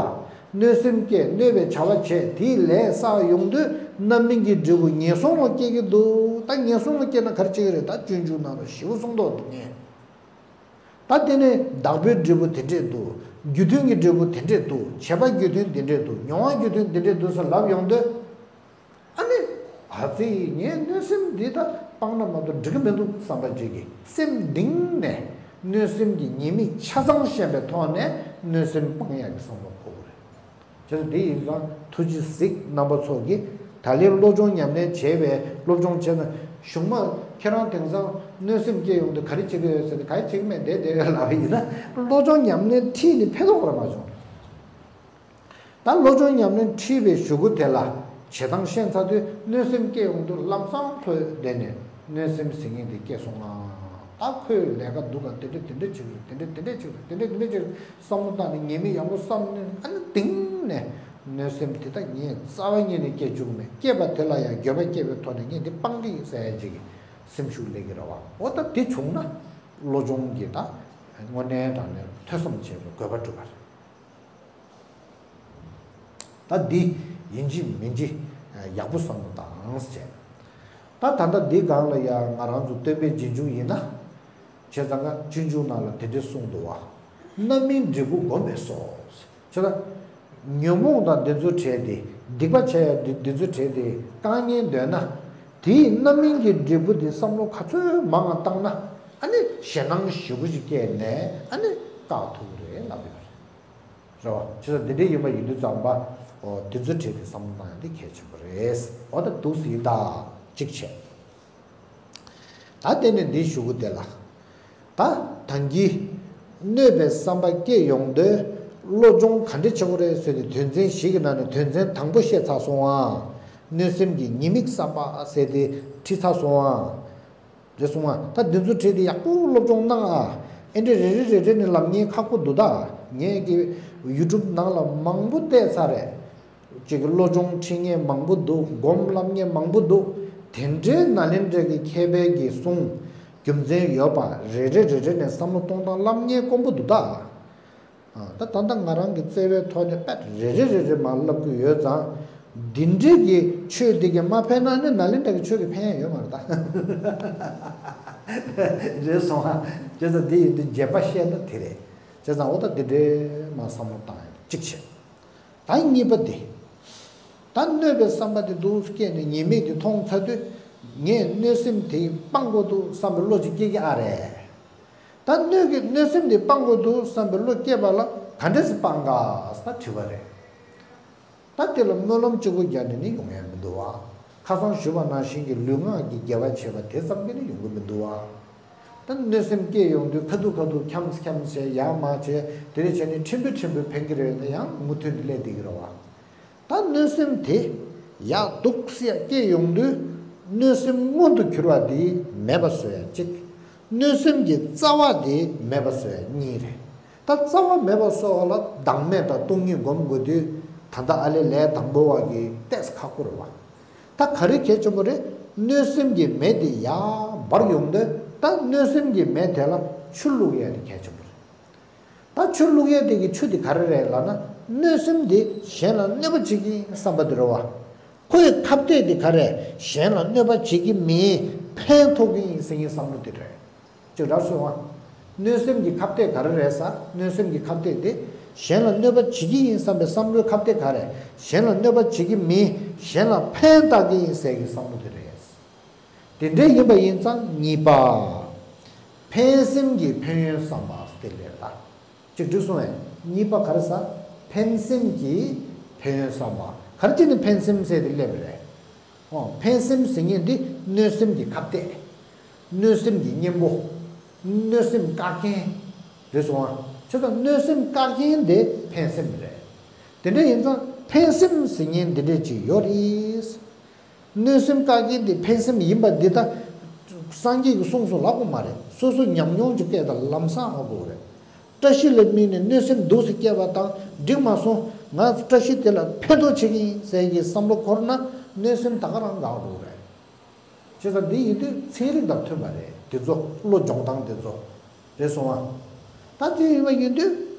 གནོད་སེམས་སྐྱེས་གནོད་པའི་བྱ་བ་བྱས་དེའི་ལས་བསགས་ཡོང་དུས་རྣམ་སྨིན་གྱི་འབྲས་བུ་ངན་སོང་ལ་སྐྱེ་གི་འདུག་ད་ངན་སོང་ལ་སྐྱེས་ན་ག་རེ་བྱེད་ཀྱི་རེད། ད་སྤྱོད་འཇུག་ནང་ལ་ཞེ་པོ་གསུངས་འདུག་འདུག་ངས། ད་དེ་ནས་བདག་པོའི་འབྲས་བུ་དེ་འདྲས་འདུག་རྒྱུ་མཐུན་གྱི་འབྲས་བུ་དེ་འདྲས་འདུག་བྱས་པ་རྒྱུ་མཐུན་དེ་འདྲས་འདུག་མྱོང་བ་རྒྱུ་མཐུན་དེ་འདྲས་འདུག་ཟེར་ལབ་ཡོང་དུས། ཨ་ནི། ཨ་ཙི་ངས་གནོད་སེམས་འདི་ད་སྤངས་ན་མ་གཏོགས་འགྲིག་གི་མི་འདུག་བསམ་པ་ཅིག་གིས་སེམས་གཏིང་ནས་གནོད་སེམས་ཀྱི་ཉེས་དམིགས་ཆ་ཚང་ཤེས་པའི་ཐོག་ནས་གནོད་སེམས་སྤང་ཡག་གི་བསམ་བློ་འཁོར་དགོས་རེད། བྱས་ཙང་དེ་ཡིན་ཙང་ཐུགས་རྗེ་གཟིགས་རྣམ་པ་ཚོ་གིས་ད་ལན་སློབ་སྦྱོང་ཉམས་ལེན་བྱས་པའི་སློབ་སྦྱོང་བྱས་ན་གཞུག་མ་ཁྱེད་རང་དེང་སང་གནོད་སེམས་སྐྱེ་ཡོང་དུས་ག་རེ་བྱེད་ཀྱི་ཡོད་ཟེར་ཏེ་ག་རེ་བྱེད་ཀྱི་མེད་བསྡད་བསྡད་ཡོད་ལབ་པ་ཡིན་ན་སློབ་སྦྱོང་ཉམས་ལེན་ཁྲིད་ནས་ཕན་ཐོགས་པ་མ་བྱུང་། ད་སློབ་སྦྱོང་ཉམས་ལེན་ཁྲིད་པའི་གཞུག་གུ་དེ་ལ་བྱེད་སྟངས་ཤེས་ཚར་དུས་གནོད་སེམས་སྐྱེ་ཡོང་དུས་ལམ་སང་ལྷོད་བསྡད་ནས་གནོད་སེམས་ཟེར་མཁན་དེ་སྐྱེས་སོང་ང་། ད་ཁོས་ལས་ཀ་སྡུག་ག་དེ་འདྲ་དེ་འདྲ་བྱེད་ཀྱི་རེད། དེ་འདྲ་དེ་འདྲ་བྱེད་ཀྱི་རེད། དེ་འདྲ་དེ་འདྲ་བྱེད་ཀྱི་རེད་བསམ་བློ་བཏང་ནས་ཉེས་དམིགས་ཡག་པོ་བསམ་ནས་ཨ་ནི་གཏིང་ནས་གནོད་སེམས་དེ་དག་ངས་རྩ་བ་ཉིད་ནས་སྐྱེ་བཅུག་མེད། སྐྱེས་པ་དེ་ལ་ཡང་འགྱོད་པ་སྐྱེས་པའི་ཐོག་ནས་ངས་འདི་སྤང་གི་ཡིན་ཟེར་ཡ་ཅིག་གི་སེམས་ཤུགས་སླེབས་ཀྱི་རེད་བ། འོ་ད་དེ་བྱུང་ན་བློ་སྦྱོང་གི་ད་དངོས་གནས་དྲང་གནས་ཐོས་བསམ་བྱས་པའི་དགོས་པ་འགྲུབ་པ་རེད། ད་འདི་ཡིན་གཅིག་མིན་གཅིག་ཡག་པོ་བསམ་བློ་བཏང་བྱས། ད་ད་ལྟ་འདི་སྒང་ལ་ཡང་ང་རང་ཚོ་སྟོན་པའི་རྗེས་འཇུག་ཡིན་ན། བྱས་ཙང་ཀ་སྤྱོད་འཇུག་ནང་ལ་དེ་འདྲ་གསུངས་འདུག་བ། རྣམ་སྨིན་འབྲས་བུ་བསྒོམས་པས་སོ། བྱས་ཙང་། ཉོན་མོངས་དང་དེ་ཚོ་བྲལ་ཏེ་སྡིག་པ་བྱས་ཡ་དེ་དེ་ཚོ་བྲལ་ཏེ་དཀའ་ངལ་འདོད་ན། དེའི་རྣམ་སྨིན་གྱི་འབྲས་བུ་དེ་བསམ་བློ་ག་ཚོད་མང་ང་བཏང་ན་ཨ་ནི་ཞེད་སྣང་ཞེ་པོ་ཞིག་སྐྱེས་ནས་ཨ་ནི་བཀག་ཐུབ་ཀྱི་རེད་ལབ་ཡོད་རེད། རེད་བ། བྱས་ཙང་འདི་འདྲའི་ཡིན་པ་ཡིན་དུས་ཙམ་པ། འོ་དེ་ཚོ་བྲལ་ཏེ་བསམ་བློ་བཏང་ཡ་འདི་གལ་ཆེན་པོ་རེད། འོ་ད་འདུག་སེ་ཡིན་ད། གཅིག་བྱས། ད་དེ་ནས་འདིའི་གཞུག་གུ་དེ་ལ། ད་ད་གིན་གནོད་པའི་བསམ་པ་སྐྱེས་ཡོང་དུས་བློ་སྦྱོང་ག་འདྲ་བྱེད་དགོས་རེད་ཟེར་ཏེ་དོན་ཚན་བཞི་གི་ནང་ནས་དོན་ཚན་དང་པོ་བཤད་ཚར་སོང་ཨ། གནོད་སེམས་ཀྱི་ཉེས་དམིགས་བསམ་པ་ཟེར་ཏེ་ཁྲིད་ཚར་སོང་ཨ། རེད་སོང་ཨ། ད་འདི་ཚོ་བྲིས་ཏེ་ཡག་པོ་སློབ་སྦྱོང་གནང་ཨ། ཨེ་འདྲ་རེ་རེ་རེ་རེ་ནས་ལབ་མཁན་ཁག་པོ་འདུག་ད། ངས་ཀྱི་ཡུ་ཊུབ་ནང་ལ་མང་པོ་བལྟས་ཚར་རེད། ཅིག་གི་བློ་སྦྱོང་ཁྲིད་མཁན་མང་པོ་འདུག་སྒོམ་བསླབ་མཁན་མང་པོ་འདུག་དེ་འདྲའི་ནཱ་ལེནྡྲ་གི་མཁས་པའི་གི་གསུང་རྒྱུ་མཚན་ཡོད་པ་རེ་རེ་རེ་རེ་ནས་བསམ་བློ་གཏོང་སྟངས་བསླབ་མཁན་དཀོན་པོ་འདུག་ད། ད་ད་ལྟ་ང་རང་གི་བརྩེ་བའི་ཐོག་ནས་པད་རེ་རེ་རེ་རེ་མར་བསླབ་ཀྱི་ཡོད་ཙང་། འདི་འདྲའི་གི་ཆོས་འདི་གི་མ་ཕན་ན་ནི་ནཱ་ལེནྡྲ་གི་ཆོས་ཀྱི་ཕན་ཡ་ཡོད་མ་རེད་ད། རེད་སོང་ཨ། བྱས་ཙང་འདི་ཡིན་དུས་རྗེས་པ་བཤད་ན་དེ་རེད། བྱས་ཙང་འོ་ད་འདི་འདྲའི་མ་བསམ་བློ་བཏང་ཡ་གཅིག་བྱས། ད་གཉིས་པ་དེ། ད་གནོད་པའི་བསམ་པ་དེ་འདུག་སྐྱེས་ནས་ཉེས་དམིགས་དེ་མཐོང་ཚར་དུས། ངས་གནོད་སེམས་དེ་སྤང་དགོས་འདུག་བསམ་པའི་བློ་ཅིག་སྐྱེ་གི་ཨ་རེད། ད་གནོད་ཀྱི་གནོད་སེམས་དེ་སྤང་དགོས་འདུག་བསམ་པའི་བློ་སྐྱེས་པ་ལ་ག་འདྲས་སེ་སྤང་ག་ཟེར་ན་དྲི་བ་རེད། ད་དེ་ལ་སྨོན་ལམ་གཅིག་པོ་བརྒྱབ་ནས་ནི་ཡོང་ཡ་མི་འདུག་བ། ཁ་སང་ཞུས་པ་ནང་བཞིན་གྱི་ལུས་ངག་གི་དགེ་བ་བྱས་པ་དེ་ཙམ་གྱིས་ནི་ཡོང་གི་མི་འདུག་བ། ད་གནོད་སེམས་སྐྱེས་ཡོང་དུས་ཁ་ཐུག་ཁ་ཐུག་འཁྱམས་འཁྱམས་བྱས་ཡར་མར་བྱས་དེ་འདྲ་བྱས་ནས་ཕྲན་བུ་ཕྲན་བུ་ཕན་གྱི་རེད་ན་ཡང་མུ་མཐུད་ནས་སླེབས་བསྡད་ཀྱི་རེད་བ། ད་གནོད་སེམས་དེ་ཡག་སྡུག་སེ་སྐྱེས་ཡོང་དུས་གནོད་སེམས་མངོན་དུ་གྱུར་པ་དེ་མེད་པ་བཟོ་ཡ་གཅིག་གནོད་སེམས་ཀྱི་རྩ་བ་དེ་མེད་པ་བཟོ་ཡ་གཉིས་རེད། ད་རྩ་བ་མེད་པ་བཟོ་བ་ལ་བདག་མེད་དང་སྟོང་ཉིད་སྒོམ་དགོས་དུས་ད་ལྟ་ཨ་ལས་ལས་དང་པོ་བ་གི་ཏོག་ཙམ་ཁག་པོ་རེད་བ། ད་ག་རེ་གལ་ཆེན་པོ་རེད། གནོད་སེམས་ཀྱི་མེ་དེ་ཡར་འབར་ཡོང་དུས་ད་གནོད་སེམས་ཀྱི་མེ་དེ་ལ་ཆུ་བླུག་ཡ་དེ་གལ་ཆེན་པོ་རེད། ད་ཆུ་བླུག་ཡས་དེ་གི་ཆུ་དེ་ག་རེ་རེད་ལབ་ན་གནོད་སེམས་དེ་གཞན་ལ་གནོད་པ་བྱེད་ཀྱི་ཡིན་བསམ་པ་དེ་རེད་བ། ཁོའི་ཁ་གཏད་དེ་ག་རེ་གཞན་ལ་གནོད་པ་བྱེད་ཀྱི་མིན་ཕན་ཐོགས་ཀྱི་ཡིན་ཟེར་མཁན་བསམ་བློ་དེ་རེད། ཅིག་ར་སོང་བ། གནོད་སེམས་ཀྱི་ཁ་གཏད་ག་རེ་རེད་ཟེར་གནོད་སེམས་ཀྱི་ཁ་གཏད་དེ་གཞན་ལ་གནོད་པ་བྱེད་ཀྱི་ཡིན་བསམ་པའི་བསམ་བློའི་ཁ་གཏད་ག་རེ་གཞན་ལ་གནོད་པ་བྱེད་ཀྱི་མིན་གཞན་ལ་ཕན་བཏགས་ཀྱི་ཡིན་ཟེར་གྱི་བསམ་བློ་དེ་རེད། དེ་འདྲ་ཡིན་པ་ཡིན་ཙང་གཉིས་པ། ཕན་སེམས་ཀྱི་ཕན་ཡོན་བསམ་པ་སྟེ་ལེར་ད། གཅིག་བསྒྲིགས་སོང་བས་གཉིས་པ་ག་རེ་ཟ། ཕན་སེམས་ཀྱི་ཕན་ཡོན་བསམ་པ་ག་རེ་བྱས་ནས་ཕན་སེམས་ཟེར་ཏེ་སླེབས་པ་རེད། ཨོ་ཕན་སེམས་ཟེར་མཁན་འདི་གནོད་སེམས་ཀྱི་ཁ་གཏད། གནོད་སེམས་ཀྱི་གཉེན་པོ། གནོད་སེམས་བཀག་མཁན། རེད་སོང་ཨ། བྱས་ཙང་གནོད་སེམས་བཀག་མཁན་དེ་ཕན་སེམས་རེད། དེ་འདྲ་ཡིན་ཙང་ཕན་སེམས་ཟེར་མཁན་འདི་འདྲས་ཅིག་ཡོད་རེད། གནོད་སེམས་བཀག་མཁན་དེ་ཕན་སེམས་ཡིན་པ་འདི་ད། སངས་རྒྱས་ཀྱིས་གསུངས་སོ་ལབ་དགོས་མ་རེད། སོ་སོ་ཉམས་མྱོང་གི་སྐད་དང་ལམ་སང་ཧ་གོ་གི་རེད། བཀྲ་ཤིས་ལ་དམིགས་ནས་གནོད་སེམས་འདུག་སེ་སྐྱེས་པ་དང་འགྲིག་མ་སོང་ང་བཀྲ་ཤིས་དེ་ལ་ཕན་ཐོགས་བྱེད་ཀྱི་ཡིན་ཟེར་གྱི་བསམ་བློ་འཁོར་ན་གནོད་སེམས་ད་ག་རང་འགག་འགྲོ་གི་རེད། བྱས་ཙང་འདི་ཡིན་དུས་ཚན་རིག་དང་མཐུན་པ་རེད། འདི་ཚོ་བློ་སྦྱོང་སྟངས་འདི་ཚོ། རེད་སོང་ཨ། ད་དེ་ཡིན་པ་ཡིན་དུས་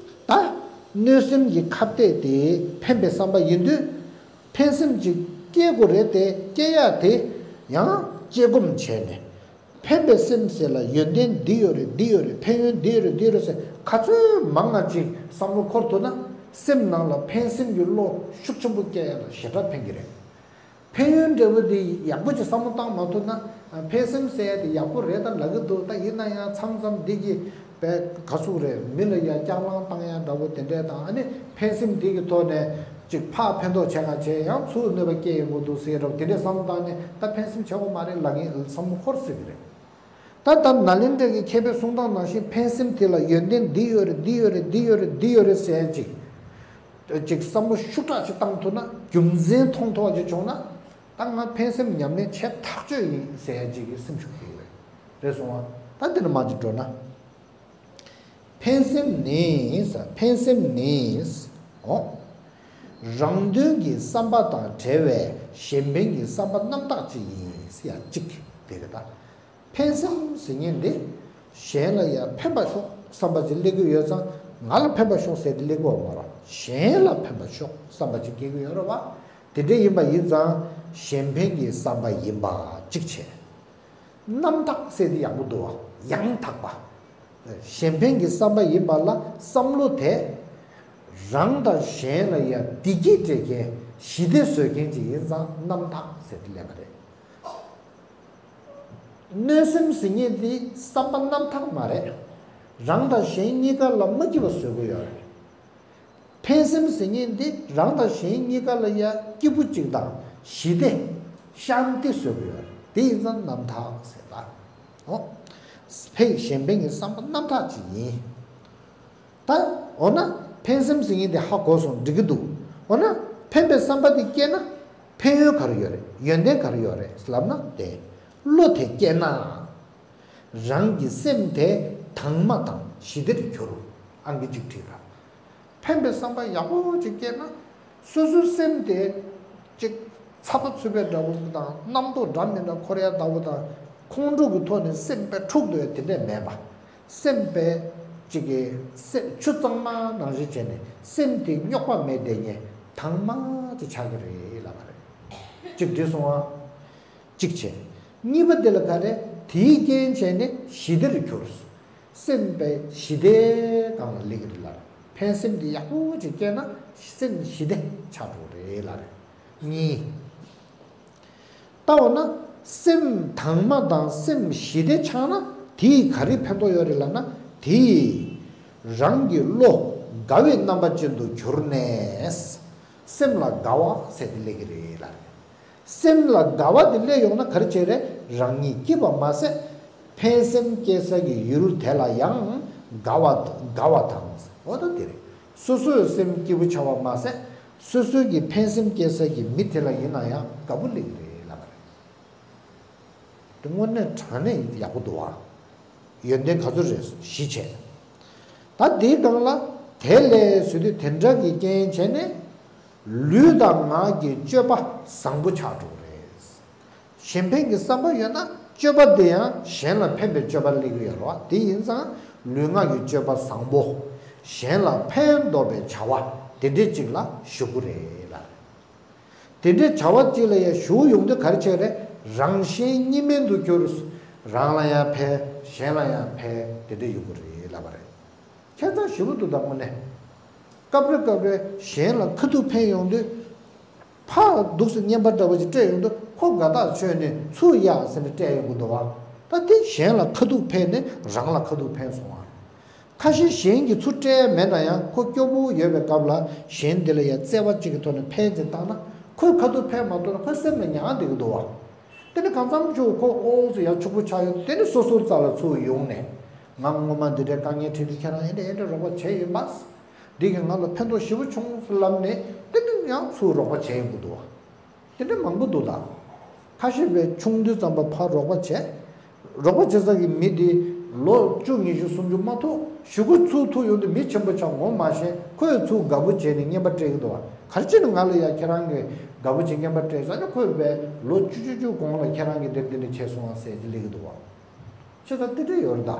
ད་གནོད་སེམས་ཀྱི་ཁ་གཏད་དེ་ཕན་པའི་བསམ་པ་ཡིན་དུས། ཕན་སེམས་ཅིག་སྐྱེ་དགོས་རེད་དེ། སྐྱེ་ཡག་དེ་ཡང་དཔྱད་སྒོམ་བྱས་ནས། ཕན་པའི་སེམས་ཟེར་ལ་ཡོན་ཏན་འདི་ཡོད་རེད། འདི་ཡོད་རེད། ཕན་ཡོན་འདི་ཡོད་རེད། འདི་ཡོད་རེད་ཟེར་ག་ཚོད་མང་ང་ཅིག་བསམ་བློ་འཁོར་ཐུབ་ན། སེམས་ནང་ལ་ཕན་སེམས་ཀྱི་བློ་ཤུགས་ཆེན་པོ་སྐྱེ་ཡག་ལ་ཞེ་དྲག་ཕན་གྱི་རེད། ཕན་ཡོན་འབྲས་བུ་འདི་ཡག་པོ་ཅིག་བསམ་བློ་བཏང་མ་ཐུབ་ན། ཕན་སེམས་ཟེར་ཡག་དེ་ཡག་པོ་རེད་ད་ལབ་ཀྱི་འདུག་ད་ཡིན་ན་ཡང་མཚམས་མཚམས་འདི་གི་བས་ག་ཚུགས་རེད། མི་ལ་ཡ་སྐྱག་ལང་བཏང་ཡ་འདྲ་བོ་དེ་འདྲས་དང་། ཨ་ནི་ཕན་སེམས་འདི་གི་ཐོག་ནས་ཅིག་ཕར་ཕན་ཐོགས་བྱས་ག་བྱས་ཡང་ཚུར་གནོད་པ་སྐྱེལ་ཡོང་གི་འདུག་ཟེར་རོགས། དེ་འདྲས་བསམ་བློ་བཏང་ནས་ད་ཕན་སེམས་བྱེད་དགོས་མ་རེད་ལབ་མཁན་བསམ་བློ་འཁོར་སྲིད་ཀྱི་རེད། ད་ལྟ་ནཱ་ལེནྡྲ་གི་མཁས་པའི་གསུང་སྟངས་ནང་བཞིན་ཕན་སེམས་དེ་ལ་ཡོན་ཏན་འདི་ཡོད་རེད། འདི་ཡོད་རེད། འདི་ཡོད་རེད། འདི་ཡོད་རེད་ཟེར་ཅིག་ཅིག་བསམ་བློ་ཤུགས་དྲག་ཅིག་བཏང་ཐུབ་ན། རྒྱུ་མཚན་མཐོང་ཐུབ་པ་ཅིག་བྱུང་ན། ད་ང་ཕན་སེམས་ཉམས་ལེན་བྱས་ཐག་ཆོད་ཡིན་ཟེར་ཡ་ཅིག་གི་སེམས་ཤུགས་སྐྱེ་གི་རེད། རེད་སོང་ཨ། ད་འདི་ནས་མར་ཅིག་འགྲོ་ན། ཕན་སེམས་ནི་ས་ཕན་སེམས་ནི། འོ། རང་དོན་གྱི་བསམ་པ་དང་བྲལ་བའི་གཞན་ཕན་གྱི་བསམ་པ་རྣམ་དག་ཅིག་ཡིན་ཟེར་ཡ་གཅིག་དེ་རེད་ད། ཕན་སེམས་ཟེར་མཁན་འདི་གཞན་ལ་ཡང་ཕན་པ་ཤོག་བསམ་པ་ཅིག་སླེབས་ཀྱི་ཡོད་ཙང་། ང་ལ་ཕན་པ་ཤོག་ཟེར་ཏེ་སླེབས་ཀྱི་ཡོད་མ་རེད། གཞན་ལ་ཕན་པ་ཤོག་བསམ་པ་ཅིག་སྐྱེ་གི་ཡོད་རེད་བ། དེ་འདྲ་ཡིན་པ་ཡིན་ཙང་གཞན་ཕན་གྱི་བསམ་པ་ཡིན་པ་གཅིག་བྱས། རྣམ་དག་ཟེར་དེ་ཡག་པོ་འདུག་བ། ཡང་དག་པ། གཞན་ཕན་གྱི་བསམ་པ་ཡིན་པ་ལ་བསམ་བློ་དེ་རང་དང་གཞན་ལ་ཡང་བདེ་སྐྱིད་སྤྲད་མཁན་ཞི་བདེ་བཟོ་མཁན་ཅིག་ཡིན་ཙང་རྣམ་དག་ཟེར་དེ་ལབ་པ་རེད། གནོད་སེམས་ཟེར་མཁན་དེ་བསམ་པ་རྣམ་དག་མ་རེད། རང་དང་གཞན་གཉིས་ཀ་ལ་མ་སྐྱིད་པ་བཟོ་གི་ཡོད་རེད། ཕན་སེམས་ཟེར་མཁན་དེ་རང་དང་གཞན་གཉིས་ཀ་ལ་ཡ་སྐྱིད་པོ་གཅིག་དང་ཞི་བདེ། ཤཱན་ཏི་བཟོ་གི་ཡོད་རེད། དེ་ཡིན་ཙང་རྣམ་དག་ཟེར་ད། འོ། ཕན་གཞན་ཕན་གྱི་བསམ་པ་རྣམ་དག་ཅིག་ཡིན། ད། འོ་ན། ཕན་སེམས་ཟེར་མཁན་དེ་ཧ་གོ་སོང་། འགྲིག་གི་འདུག་འོ་ན། ཕན་པའི་བསམ་པ་དེ་སྐྱེས་ན། ཕན་ཡོན་ག་རེ་ཡོད་རེད། ཡོན་ཏན་ག་རེ་ཡོད་རེད་ལབ་ན། དེ། བློ་དེ་སྐྱེས་ན། རང་གི་སེམས་དེ་དྭངས་མ་དང་ཞི་བདེར་གྱུར། ཨང་ཀི་གཅིག་བྲིས་དང་། ཕན་པའི་བསམ་པ་ཡག་པོ་ཅིག་སྐྱེས་ན། སོ་སོའི་སེམས་དེ་ཅིག་ཚ་པོ་ཚུད་པའི་འདྲ་བོ་དང་། རྣམ་རྟོག་འདྲ་མི་འདྲ་འཁོར་ཡ་འདྲ་བོ་དང་། ཁོང་ཁྲོ་གི་ཐོག་ནས་སེམས་པའི་འཁྲུག་འདུག་ཡ་དེ་འདྲས་མེད་པ། སེམས་པའི་ཅིག་གི་སེམས་ཆུ་གཙང་མ་ནང་བཞིན་བྱས་ནས་སེམས་དེ་རྙོག་པ་མེད་བསྡད་མཁན་དྭངས་མ་ཅིག་ཆགས་ཀྱི་རེད་ལབ་པ་རེད། གཅིག་བྲིས་སོང་ཨ། གཅིག་བྱས། གཉིས་པ་དེ་ལ་ག་རེ། དེའི་རྐྱེན་བྱས་ནས་ཞི་བདེར་གྱུར། སེམས་པའི་ཞི་བདེ་སྒང་ལ་སླེབས་ཀྱི་རེད་ལབ་རེད། ཕན་སེམས་དེ་ཡག་པོ་ཅིག་སྐྱེས་ན་སེམས་ཞི་བདེ་ཆགས་འགྲོ་གི་རེད་ལབ་རེད། གཉིས། ལྟ་འོ་ན། སེམས་དྭངས་མ་དང་སེམས་ཞི་བདེ་ཆགས་ན་དེས་ག་རེ་ཕན་ཐོགས་ཡོད་རེད་ལབ་ན། དེས་རང་གི་བློ་དགའ་བའི་རྣམ་པ་ཅན་དུ་གྱུར་ནས་སེམས་ལ་དགའ་བ་ཟེར་དེ་སླེབས་ཀྱི་རེད་ལབ་རེད། སེམས་ལ་དགའ་བ་དེ་སླེབས་ཡོང་ན་ག་རེ་བྱེད་རེད། རང་ཉིད་སྐྱིད་པ་མ་ཟད། ཕན་སེམས་སྐྱེ་ས་གི་ཡུལ་དེ་ལ་ཡང་དགའ་བ་དགའ་བ་དང་། འོ་ད་དེ་རེད། སོ་སོའི་སེམས་སྐྱིད་པོ་ཆགས་པ་མ་ཟད། སོ་སོའི་གི་ཕན་སེམས་སྐྱེ་ས་གི་མི་དེ་ལ་ཡིན་ན་ཡང་དགའ་པོ་སླེབས་ཀྱི་རེད་ལབ་པ་རེད། དེ་དངོས་གནས་དྲང་གནས་ཡག་པོ་འདུག་བ། ཡོན་ཏན་ག་ཚོད་རེད་བཞི་བྱས། ད་དེའི་སྒང་ལ་དེ་ལས་ཟེར་དུས་དེ་འདྲ་གི་རྐྱེན་བྱས་ནས། ལུས་དང་ངག་གི་སྤྱོད་པ་བཟང་པོ་ཆགས་འགྲོ་གི་རེད། གཞན་ཕན་གྱི་བསམ་པ་ཡོད་ན་སྤྱོད་པ་དེ་ཡང་གཞན་ལ་ཕན་པའི་སྤྱོད་པ་སླེབས་ཀྱི་ཡོད་རེད་བ། དེ་ཡིན་ཙང་ལུས་ངག་གི་སྤྱོད་པ་བཟང་པོ། གཞན་ལ་ཕན་འདོགས་པའི་བྱ་བ་དེ་འདྲས་ཅིག་ལ་ཞུགས་ཀྱི་རེད་ལ། དེ་འདྲའི་བྱ་བ་གཅིག་ལ་ཡང་ཞུགས་ཡོང་དུས་ག་རེ་བྱེད་རེད། རང་གཞན་གཉིས་སྨན་དུ་གྱུར། རང་ལ་ཡང་ཕན། གཞན་ལ་ཡང་ཕན། དེ་འདྲ་ཡོང་གི་རེད་ལབ་པ་རེད། ཁྱད་མཚར་ཞེ་པོ་འདུག་ད་དངོས་གནས། སྐབས་རེ་སྐབས་རེ་གཞན་ལ་ཁ་ཐུག་ཕན་ཡོང་དུས། ཕར་འདུག་སེ་རྔན་པ་འདྲ་བོ་ཅིག་སྤྲད་ཡོང་དུས་ཁོ་དགའ་ཐག་ཆོད་ནས་ཚུར་གཡར་ཟེར་ནས་སྤྲད་ཡོང་གི་འདུག་བ། ད་དེ་གཞན་ལ་ཁ་ཐུག་ཕན་ནས་རང་ལ་ཁ་ཐུག་ཕན་སོང་བ། ཁ་ཤས་གཞན་གྱིས་ཚུར་སྤྲད་མེད་ན་ཡང་ཁོ་སྐྱོ་པོ་ཡོད་པའི་སྐབས་ལ་གཞན་དེ་ལ་ཡང་བརྩེ་བ་གཅིག་གི་ཐོག་ནས་ཕན་ཅིག་བཏང་ན་ཁོས་ཁ་ཐུག་ཕན་མ་ཐུབ་ན་ཁོའི་སེམས་ལ་མྱངས་བསྡད་ཀྱི་འདུག་བ། དེ་ནི་གང་འཚམ་ཅིག་ཁོ་ཨོ་ཙི་ཡང་ཕྱུག་པོ་ཆགས་ཡོད། དེ་ནི་སོ་སོའི་རྩ་ལ་ཚུར་ཡོང་ནས་ང་སྔོན་མ་འདི་འདྲའི་དཀའ་ངལ་འཕྲད་དུས་ཁྱེད་རང་ཨེ་འདྲ་ཨེ་འདྲ་རོགས་པ་བྱས་ཡོད་པ། འདི་གིས་ང་ལ་ཕན་ཐོགས་ཞེ་པོ་བྱུང་ལབ་ནས་དེ་ནི་ཡང་ཚུར་རོགས་པ་བྱས་ཡོང་གི་འདུག་བ། དེ་འདྲ་མང་པོ་འདུག་ད། ཁ་ཤས་པས་ཆུང་དུས་ཙམ་པ་ཕར་རོགས་པ་བྱས། རོགས་པ་བྱེད་ས་གི་མི་དེ་ལོ་བཅུ་ཉི་ཤུ་སུམ་ཅུ་མ་ཐུག་གཞུག་གུ་ཚུར་ཐུག་ཡོང་དུས་མི་ཆེན་པོ་ཆགས་ངོ་མ་ཤེས། ཁོས་ཚུར་དགའ་པོ་བྱས་ནས་རྔན་པ་སྤྲད་ཀྱི་འདུག་བ། ག་རེ་བྱས་ནས་ང་ལ་ཡ་ཁྱེད་རང་གི་དགའ་པོ་བྱེད་མཁན་པ་སྤྲད་ཟེར་ན། ཁོས་བས་ལོ་བཅུ་བཅུ་བཅུ་གོང་ལ་ཁྱེད་རང་གི་འདིར་འདི་འདྲ་བྱས་སོང་བ་ཟེར་གྱི་ལེགས་འདུག་བ། ཆོས་དང་དེ་འདྲ་ཡོད་རེད་ད།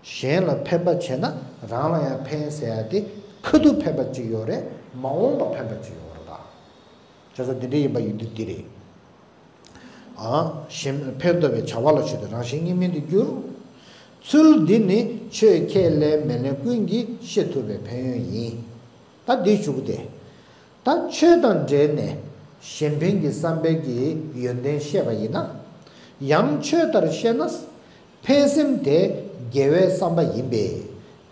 གཞན་ལ་ཕན་པ་བྱས་ན་རང་ལ་ཡང་ཕན་ཟེར་ཡ་དེ་ཁ་ཐུག་ཕན་པ་གཅིག་ཡོད་རེད། མ་འོངས་པ་ཕན་པ་གཅིག་ཡོད་རེད་ད། བྱས་ཙང་འདི་འདྲ་ཡིན་པ་ཡིན་དུས་འདི་རེད། ཨ། གཞན་ཕན་འདོགས་པའི་བྱ་བ་ལ་ཞུགས་ཏེ་རང་གཞན་གཉིས་མེད་དུ་འགྱུར། ཚུལ་འདི་ནི་ཆོས་ཁས་ལེན་མི་ལེན་ཀུན་གྱིས་ཤེས་ཐུབ་པའི་ཕན་ཡོན་ཡིན། ད་འདི་ཞུ་གི་དེ། ད་ཆོས་དང་འབྲེལ་ནས་གཞན་ཕན་གྱི་བསམ་པའི་གི་ཡོན་ཏན་བཤད་པ་ཡིན་ན། ཡང་ཆོས་ལྟར་བཤད་ན། ཕན་སེམས་དེ་དགེ་བའི་བསམ་པ་ཡིན་པས།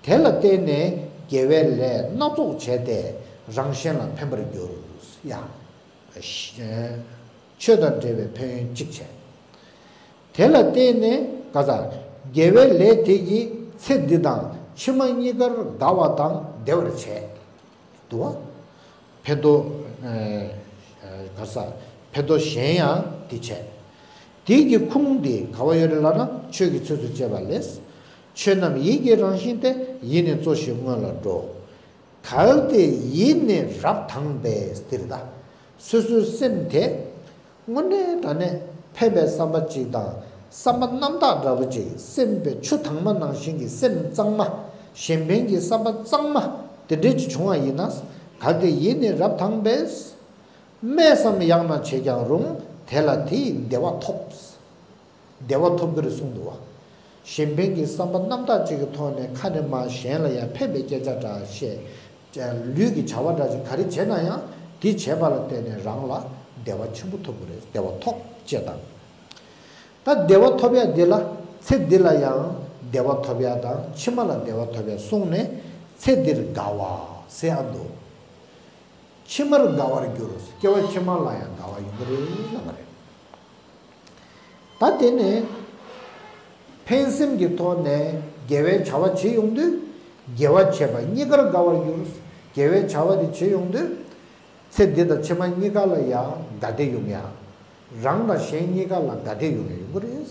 དེ་ལ་བརྟེན་ནས་དགེ་བའི་ལས་སྣ་ཚོགས་བྱས་ཏེ་རང་གཞན་ལ་ཕན་པར་འགྱུར། ཡ། ཆོས་དང་འབྲེལ་བའི་ཕན་ཡོན་གཅིག་བྱས། དེ་ལ་བརྟེན་ནས་ག་ས། དགེ་བའི་ལས་དེ་ཡིས་ཚེ་འདི་དང་ཕྱི་མ་གཉིས་ཀར་དགའ་བ་དང་བདེ་བར་བྱས། འདུག་བ། ཕན་ཐོགས། ཨ། ག་ས། ཕན་ཐོགས་གཞན་ཡང་དེ་བྱས། དེ་གི་ཁུངས་དེ་ག་བ་ཡོད་རེད་ལབ་ན། ཆོས་ཀྱི་ཚུལ་དུ་བྱས་པ་ལས། ཆོས་རྣམས་ཡིད་ཀྱི་རང་བཞིན་ཏེ། ཡིད་ནི་གཙོ་ཞིང་སྔོན་ལ་འགྲོ། གལ་ཏེ་ཡིད་ནི་རབ་དྭངས་པས། ཟེར་ད། སོ་སོའི་སེམས་དེ་དངོས་གནས་དྲང་གནས་ཕན་པའི་བསམ་པ་གཅིག་དང་། བསམ་པ་རྣམ་དག་འདྲ་པོ་གཅིག་སེམས་པའི་ཆུ་དྭངས་མ་ནང་བཞིན་གྱི་སེམས་གཙང་མ། གཞན་ཕན་གྱི་བསམ་པ་གཙང་མ་དེ་འདྲས་ཅིག་བྱུང་བ་ཡིན་ན། གལ་ཏེ་ཡིད་ནི་རབ་དྭངས་པས། སྨྲས་སམ་ཡང་ན་བྱས་ཀྱང་རུང་། དེ་ལ་དེ་ཡིས་བདེ་བ་ཐོབ། བདེ་བ་ཐོབ་ཀྱི་རེད་གསུངས་འདུག་བ། གཞན་ཕན་གྱི་བསམ་པ་རྣམ་དག་ཅིག་གི་ཐོག་ནས་ཁ་ནས་མར་གཞན་ལ་ཡང་ཕན་པའི་སྐད་ཆ་འདྲ་བཤད། ལུས་ཀྱི་བྱ་བ་འདྲ་ཅིག་ག་རེ་བྱས་ན་ཡང་དེ་བྱས་པ་ལ་བརྟེན་ནས་རང་ལ་བདེ་བ་ཆེན་པོ་ཐོབ་ཀྱི་རེད། བདེ་བ་ཐོབ་ཅེས་དང་། ད་བདེ་བ་ཐོབ་ཡ་འདི་ལ་ཚེ་འདི་ལ་ཡང་བདེ་བ་ཐོབ་ཡ་དང་ཕྱི་མ་ལ་བདེ་བ་ཐོབ་ཡ་གསུངས་ནས། ཚེ་འདིར་དགའ་བ་ཟེར་ཡ་འདུག་ཕྱི་མར་དགའ་བར་འགྱུར། སྐྱེ་བ་ཕྱི་མ་ལ་ཡང་དགའ་བ་ཡོང་གི་རེད་ལབ་པ་རེད། ད་དེ་ནས་ཕན་སེམས་ཀྱི་ཐོག་ནས་དགེ་བའི་བྱ་བ་བྱེད་ཡོང་དུས། དགེ་བ་བྱེད་པ་གཉིས་ཀར་དགའ་བར་འགྱུར། དགེ་བའི་བྱ་བ་དེ་བྱེད་ཡོང་དུས། ཚེ་འདི་དང་ཕྱི་མ་གཉིས་ཀ་ལ་ཡང་དགའ་བདེ་ཡོང་ཡ། རང་དང་གཞན་གཉིས་ཀ་ལ་དགའ་བདེ་ཡོང་ཡ་ཡོང་གི་རེད།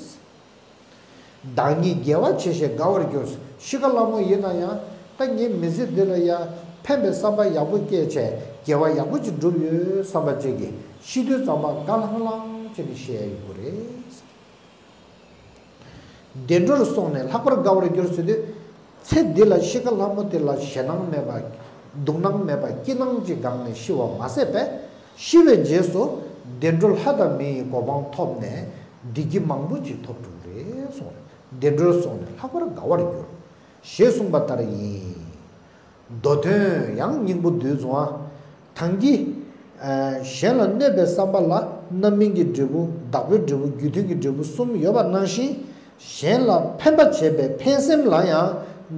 བདག་ཉིད་དགེ་བ་བྱས་ཤིང་དགའ་བར་འགྱུར། ཤི་ཁ་ལྷ་མོ་ཡིན་ན་ཡང་། ད་ངའི་མི་ཚེ་འདི་ལ་ཡང་ཕན་པའི་བསམ་པ་ཡག་པོ་སྐྱེས་བྱས། དགེ་བ་ཡག་པོ་ཅིག་བསྒྲུབས་ཡོད་བསམ་པ་ཅིག་གིས་ཤི་དུས་ཙམ་པ་དགའ་ལྷང་ལྷང་བྱས་ནས་ཤི་ཡ་ཡོང་གི་རེད། བདེ་འགྲོར་སོང་ནས་ལྷག་པར་དགའ་བར་འགྱུར་ཟེར་དུས། ཚེ་འདི་ལ་ཤི་ཁ་ལྷ་མོ་དེ་ལ་ཞེད་སྣང་མེད་པ། སྡུག་སྣང་མེད་པ། སྐྱིད་སྣང་གཅིག་སྒང་ནས་ཤི་བ་མ་ཟད་པས། ཤི་བའི་རྗེས་སུ་བདེ་འགྲོ་ལྷ་དང་མི་ཡི་གོ་འཕང་ཐོབ་ནས་བདེ་སྐྱིད་མང་པོ་ཅིག་ཐོབ་འགྲོ་གི་རེད་གསུངས། བདེ་འགྲོར་སོང་ནས་ལྷག་པར་དགའ་བར་འགྱུར། ཞེས་གསུངས་པ་ལྟར་ཡིན། མདོ་དོན་ཡང་སྙིང་པོ་བསྡུས་སོང་ང་། ཐང་གི། ཨ། གཞན་ལ་གནོད་པའི་བསམ་པ་ལ་རྣམ་སྨིན་གྱི་འབྲས་བུ། བདག་པོའི་འབྲས་བུ། རྒྱུ་མཐུན་གྱི་འབྲས་བུ་གསུམ་ཡོད་པ་ནང་བཞིན། གཞན་ལ་ཕན་པ་བྱེད་པའི་ཕན་སེམས་ལ་ཡང་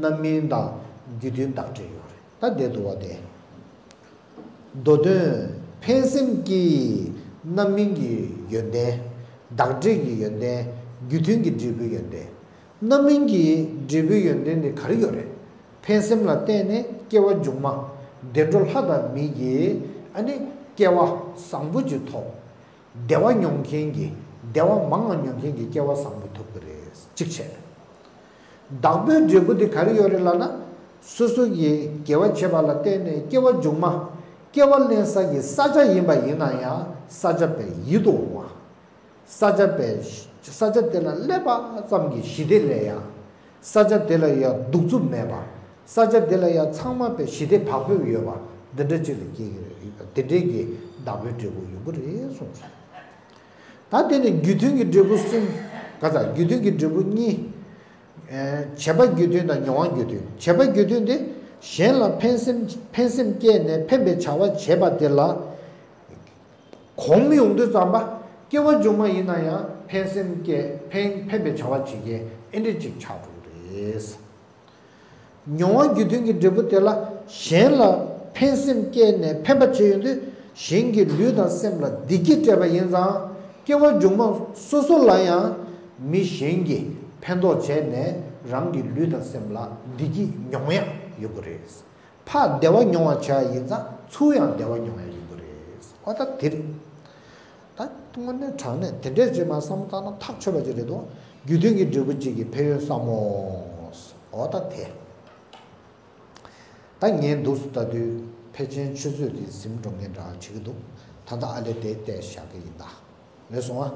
རྣམ་སྨིན་དང་རྒྱུ་མཐུན་བདག་འབྲས་ཡོད་རེད། ད་དེ་འདུག་བ་དེ། མདོ་དོན། ཕན་སེམས་ཀྱི་རྣམ་སྨིན་གྱི་ཡོན་ཏན། བདག་འབྲས་ཀྱི་ཡོན་ཏན། རྒྱུ་མཐུན་གྱི་འབྲས་བུའི་ཡོན་ཏན། རྣམ་སྨིན་གྱི་འབྲས་བུའི་ཡོན་ཏན་དེ་ག་རེ་ཡོད་རེད། ཕན་སེམས་ལ་བརྟེན་ནས་སྐྱེ་བ་མཇུག་མ་བདེ་འགྲོ་ལྷ་དང་མི་ཡི་ཨ་ནི་སྐྱེ་བ་བཟང་པོ་ཅིག་ཐོབ། བདེ་བ་མྱོང་མཁན་གྱི། བདེ་བ་མང་བ་མྱོང་མཁན་གྱི་སྐྱེ་བ་བཟང་པོ་ཐོབ་ཀྱི་རེད། གཅིག་བྱས། བདག་པོའི་འབྲས་བུ་དེ་ག་རེ་ཡོད་རེད་ལབ་ན། སོ་སོ་གིས་དགེ་བ་བྱེད་པ་ལ་བརྟེན་ནས་སྐྱེ་བ་མཇུག་མ། སྐྱེ་བ་ལེན་ས་ཀྱི་ས་ཆ་ཡིན་པ་ཡིན་ན་ཡང་ས་ཆ་དཔེ་ཡིད་དུ་འོང་བ། ས་ཆ་དཔེ། ས་ཆ་དེ་ལ་སླེབས་པ་ཙམ་གྱིས་ཞི་བདེ་སླེབས་ཡ། ས་ཆ་དེ་ལ་ཡང་གདུག་རྩུབ་མེད་པ། ས་ཆ་དེ་ལ་ཡང་ཚང་མ་དཔེ་ཞི་བདེ་བག་ཕེབས་ཡོད་པ། འདི་འདྲ་ཅིག་ལ་སྐྱེ་གི་རེད། དེ་འདྲའི་གི་བདག་པོའི་འབྲས་བུ་ཡོང་གི་རེད་གསུངས་སོང་། ད་དེ་ནི་རྒྱུ་མཐུན་གྱི་འབྲས་བུ་གསུམ། ག་ས། རྒྱུ་མཐུན་གྱི་འབྲས་བུ་གཉིས། ཨེ། བྱེད་པ་རྒྱུ་མཐུན་དང་མྱོང་བ་རྒྱུ་མཐུན། བྱེད་པ་རྒྱུ་མཐུན་དེ་གཞན་ལ་ཕན་སེམས། ཕན་སེམས་སྐྱེས་ནས་ཕན་པའི་བྱ་བ་བྱེད་པ་དེ་ལ་གོམས་ཡོང་དུས་ཙམ་པ། སྐྱེ་བ་མཇུག་མ་ཡིན་ན་ཡང་ཕན་སེམས་སྐྱེས། ཕན། ཕན་པའི་བྱ་བ་བྱེད་མཁན་ཨེ་འདྲ་ཅིག་ཆགས་འགྲོ་གི་རེད། མྱོང་བ་རྒྱུ་མཐུན་གྱི་འབྲས་བུ་དེ་ལ་གཞན་ལ་ཕན་སེམས་སྐྱེས་ནས་ཕན་པ་བྱེད་ཡོང་དུས། གཞན་གྱི་ལུས་དང་སེམས་ལ་བདེ་སྐྱིད་སྤྲད་པ་ཡིན་ཙང་། སྐྱེ་བ་མཇུག་མ་སོ་སོ་ལ་ཡང་མི་གཞན་གྱིས་ཕན་ཐོགས་བྱས་ནས་རང་གི་ལུས་དང་སེམས་ལ་བདེ་སྐྱིད་མྱོང་ཡག་ཡོང་གི་རེད། ཕར་བདེ་བ་མྱོང་བ་བྱས་ཡིན་ཙང་ཚུར་ཡང་བདེ་བ་མྱོང་ཡག་ཡོང་གི་རེད། འོ་ད་དེ་རེད། ད་དངོས་གནས་དྲང་གནས་དེ་འདྲས་ཅིག་མར་བསམ་བློ་བཏང་ན་ཐག་ཆོད་པ་ཅིག་རེད་འདུག་རྒྱུ་མཐུན་གྱི་འབྲས་བུ་གཅིག་གི་ཕན་ཡོན་བསམ་མོ། འོ་ད་དེ། ད་ངས་འདུག་སེ་ལྟ་དུས། ཕལ་ཆེར་ཆུ་ཚོད་དེ་ཟིན་འགྲོ་མཁན་འདྲ་བྱེད་ཀྱི་འདུག་ད་ལྟ་ཨ་ལས་དེ་བལྟས་བཞག་གི་ཡིན་ད། ལོས་སོང་ཨ།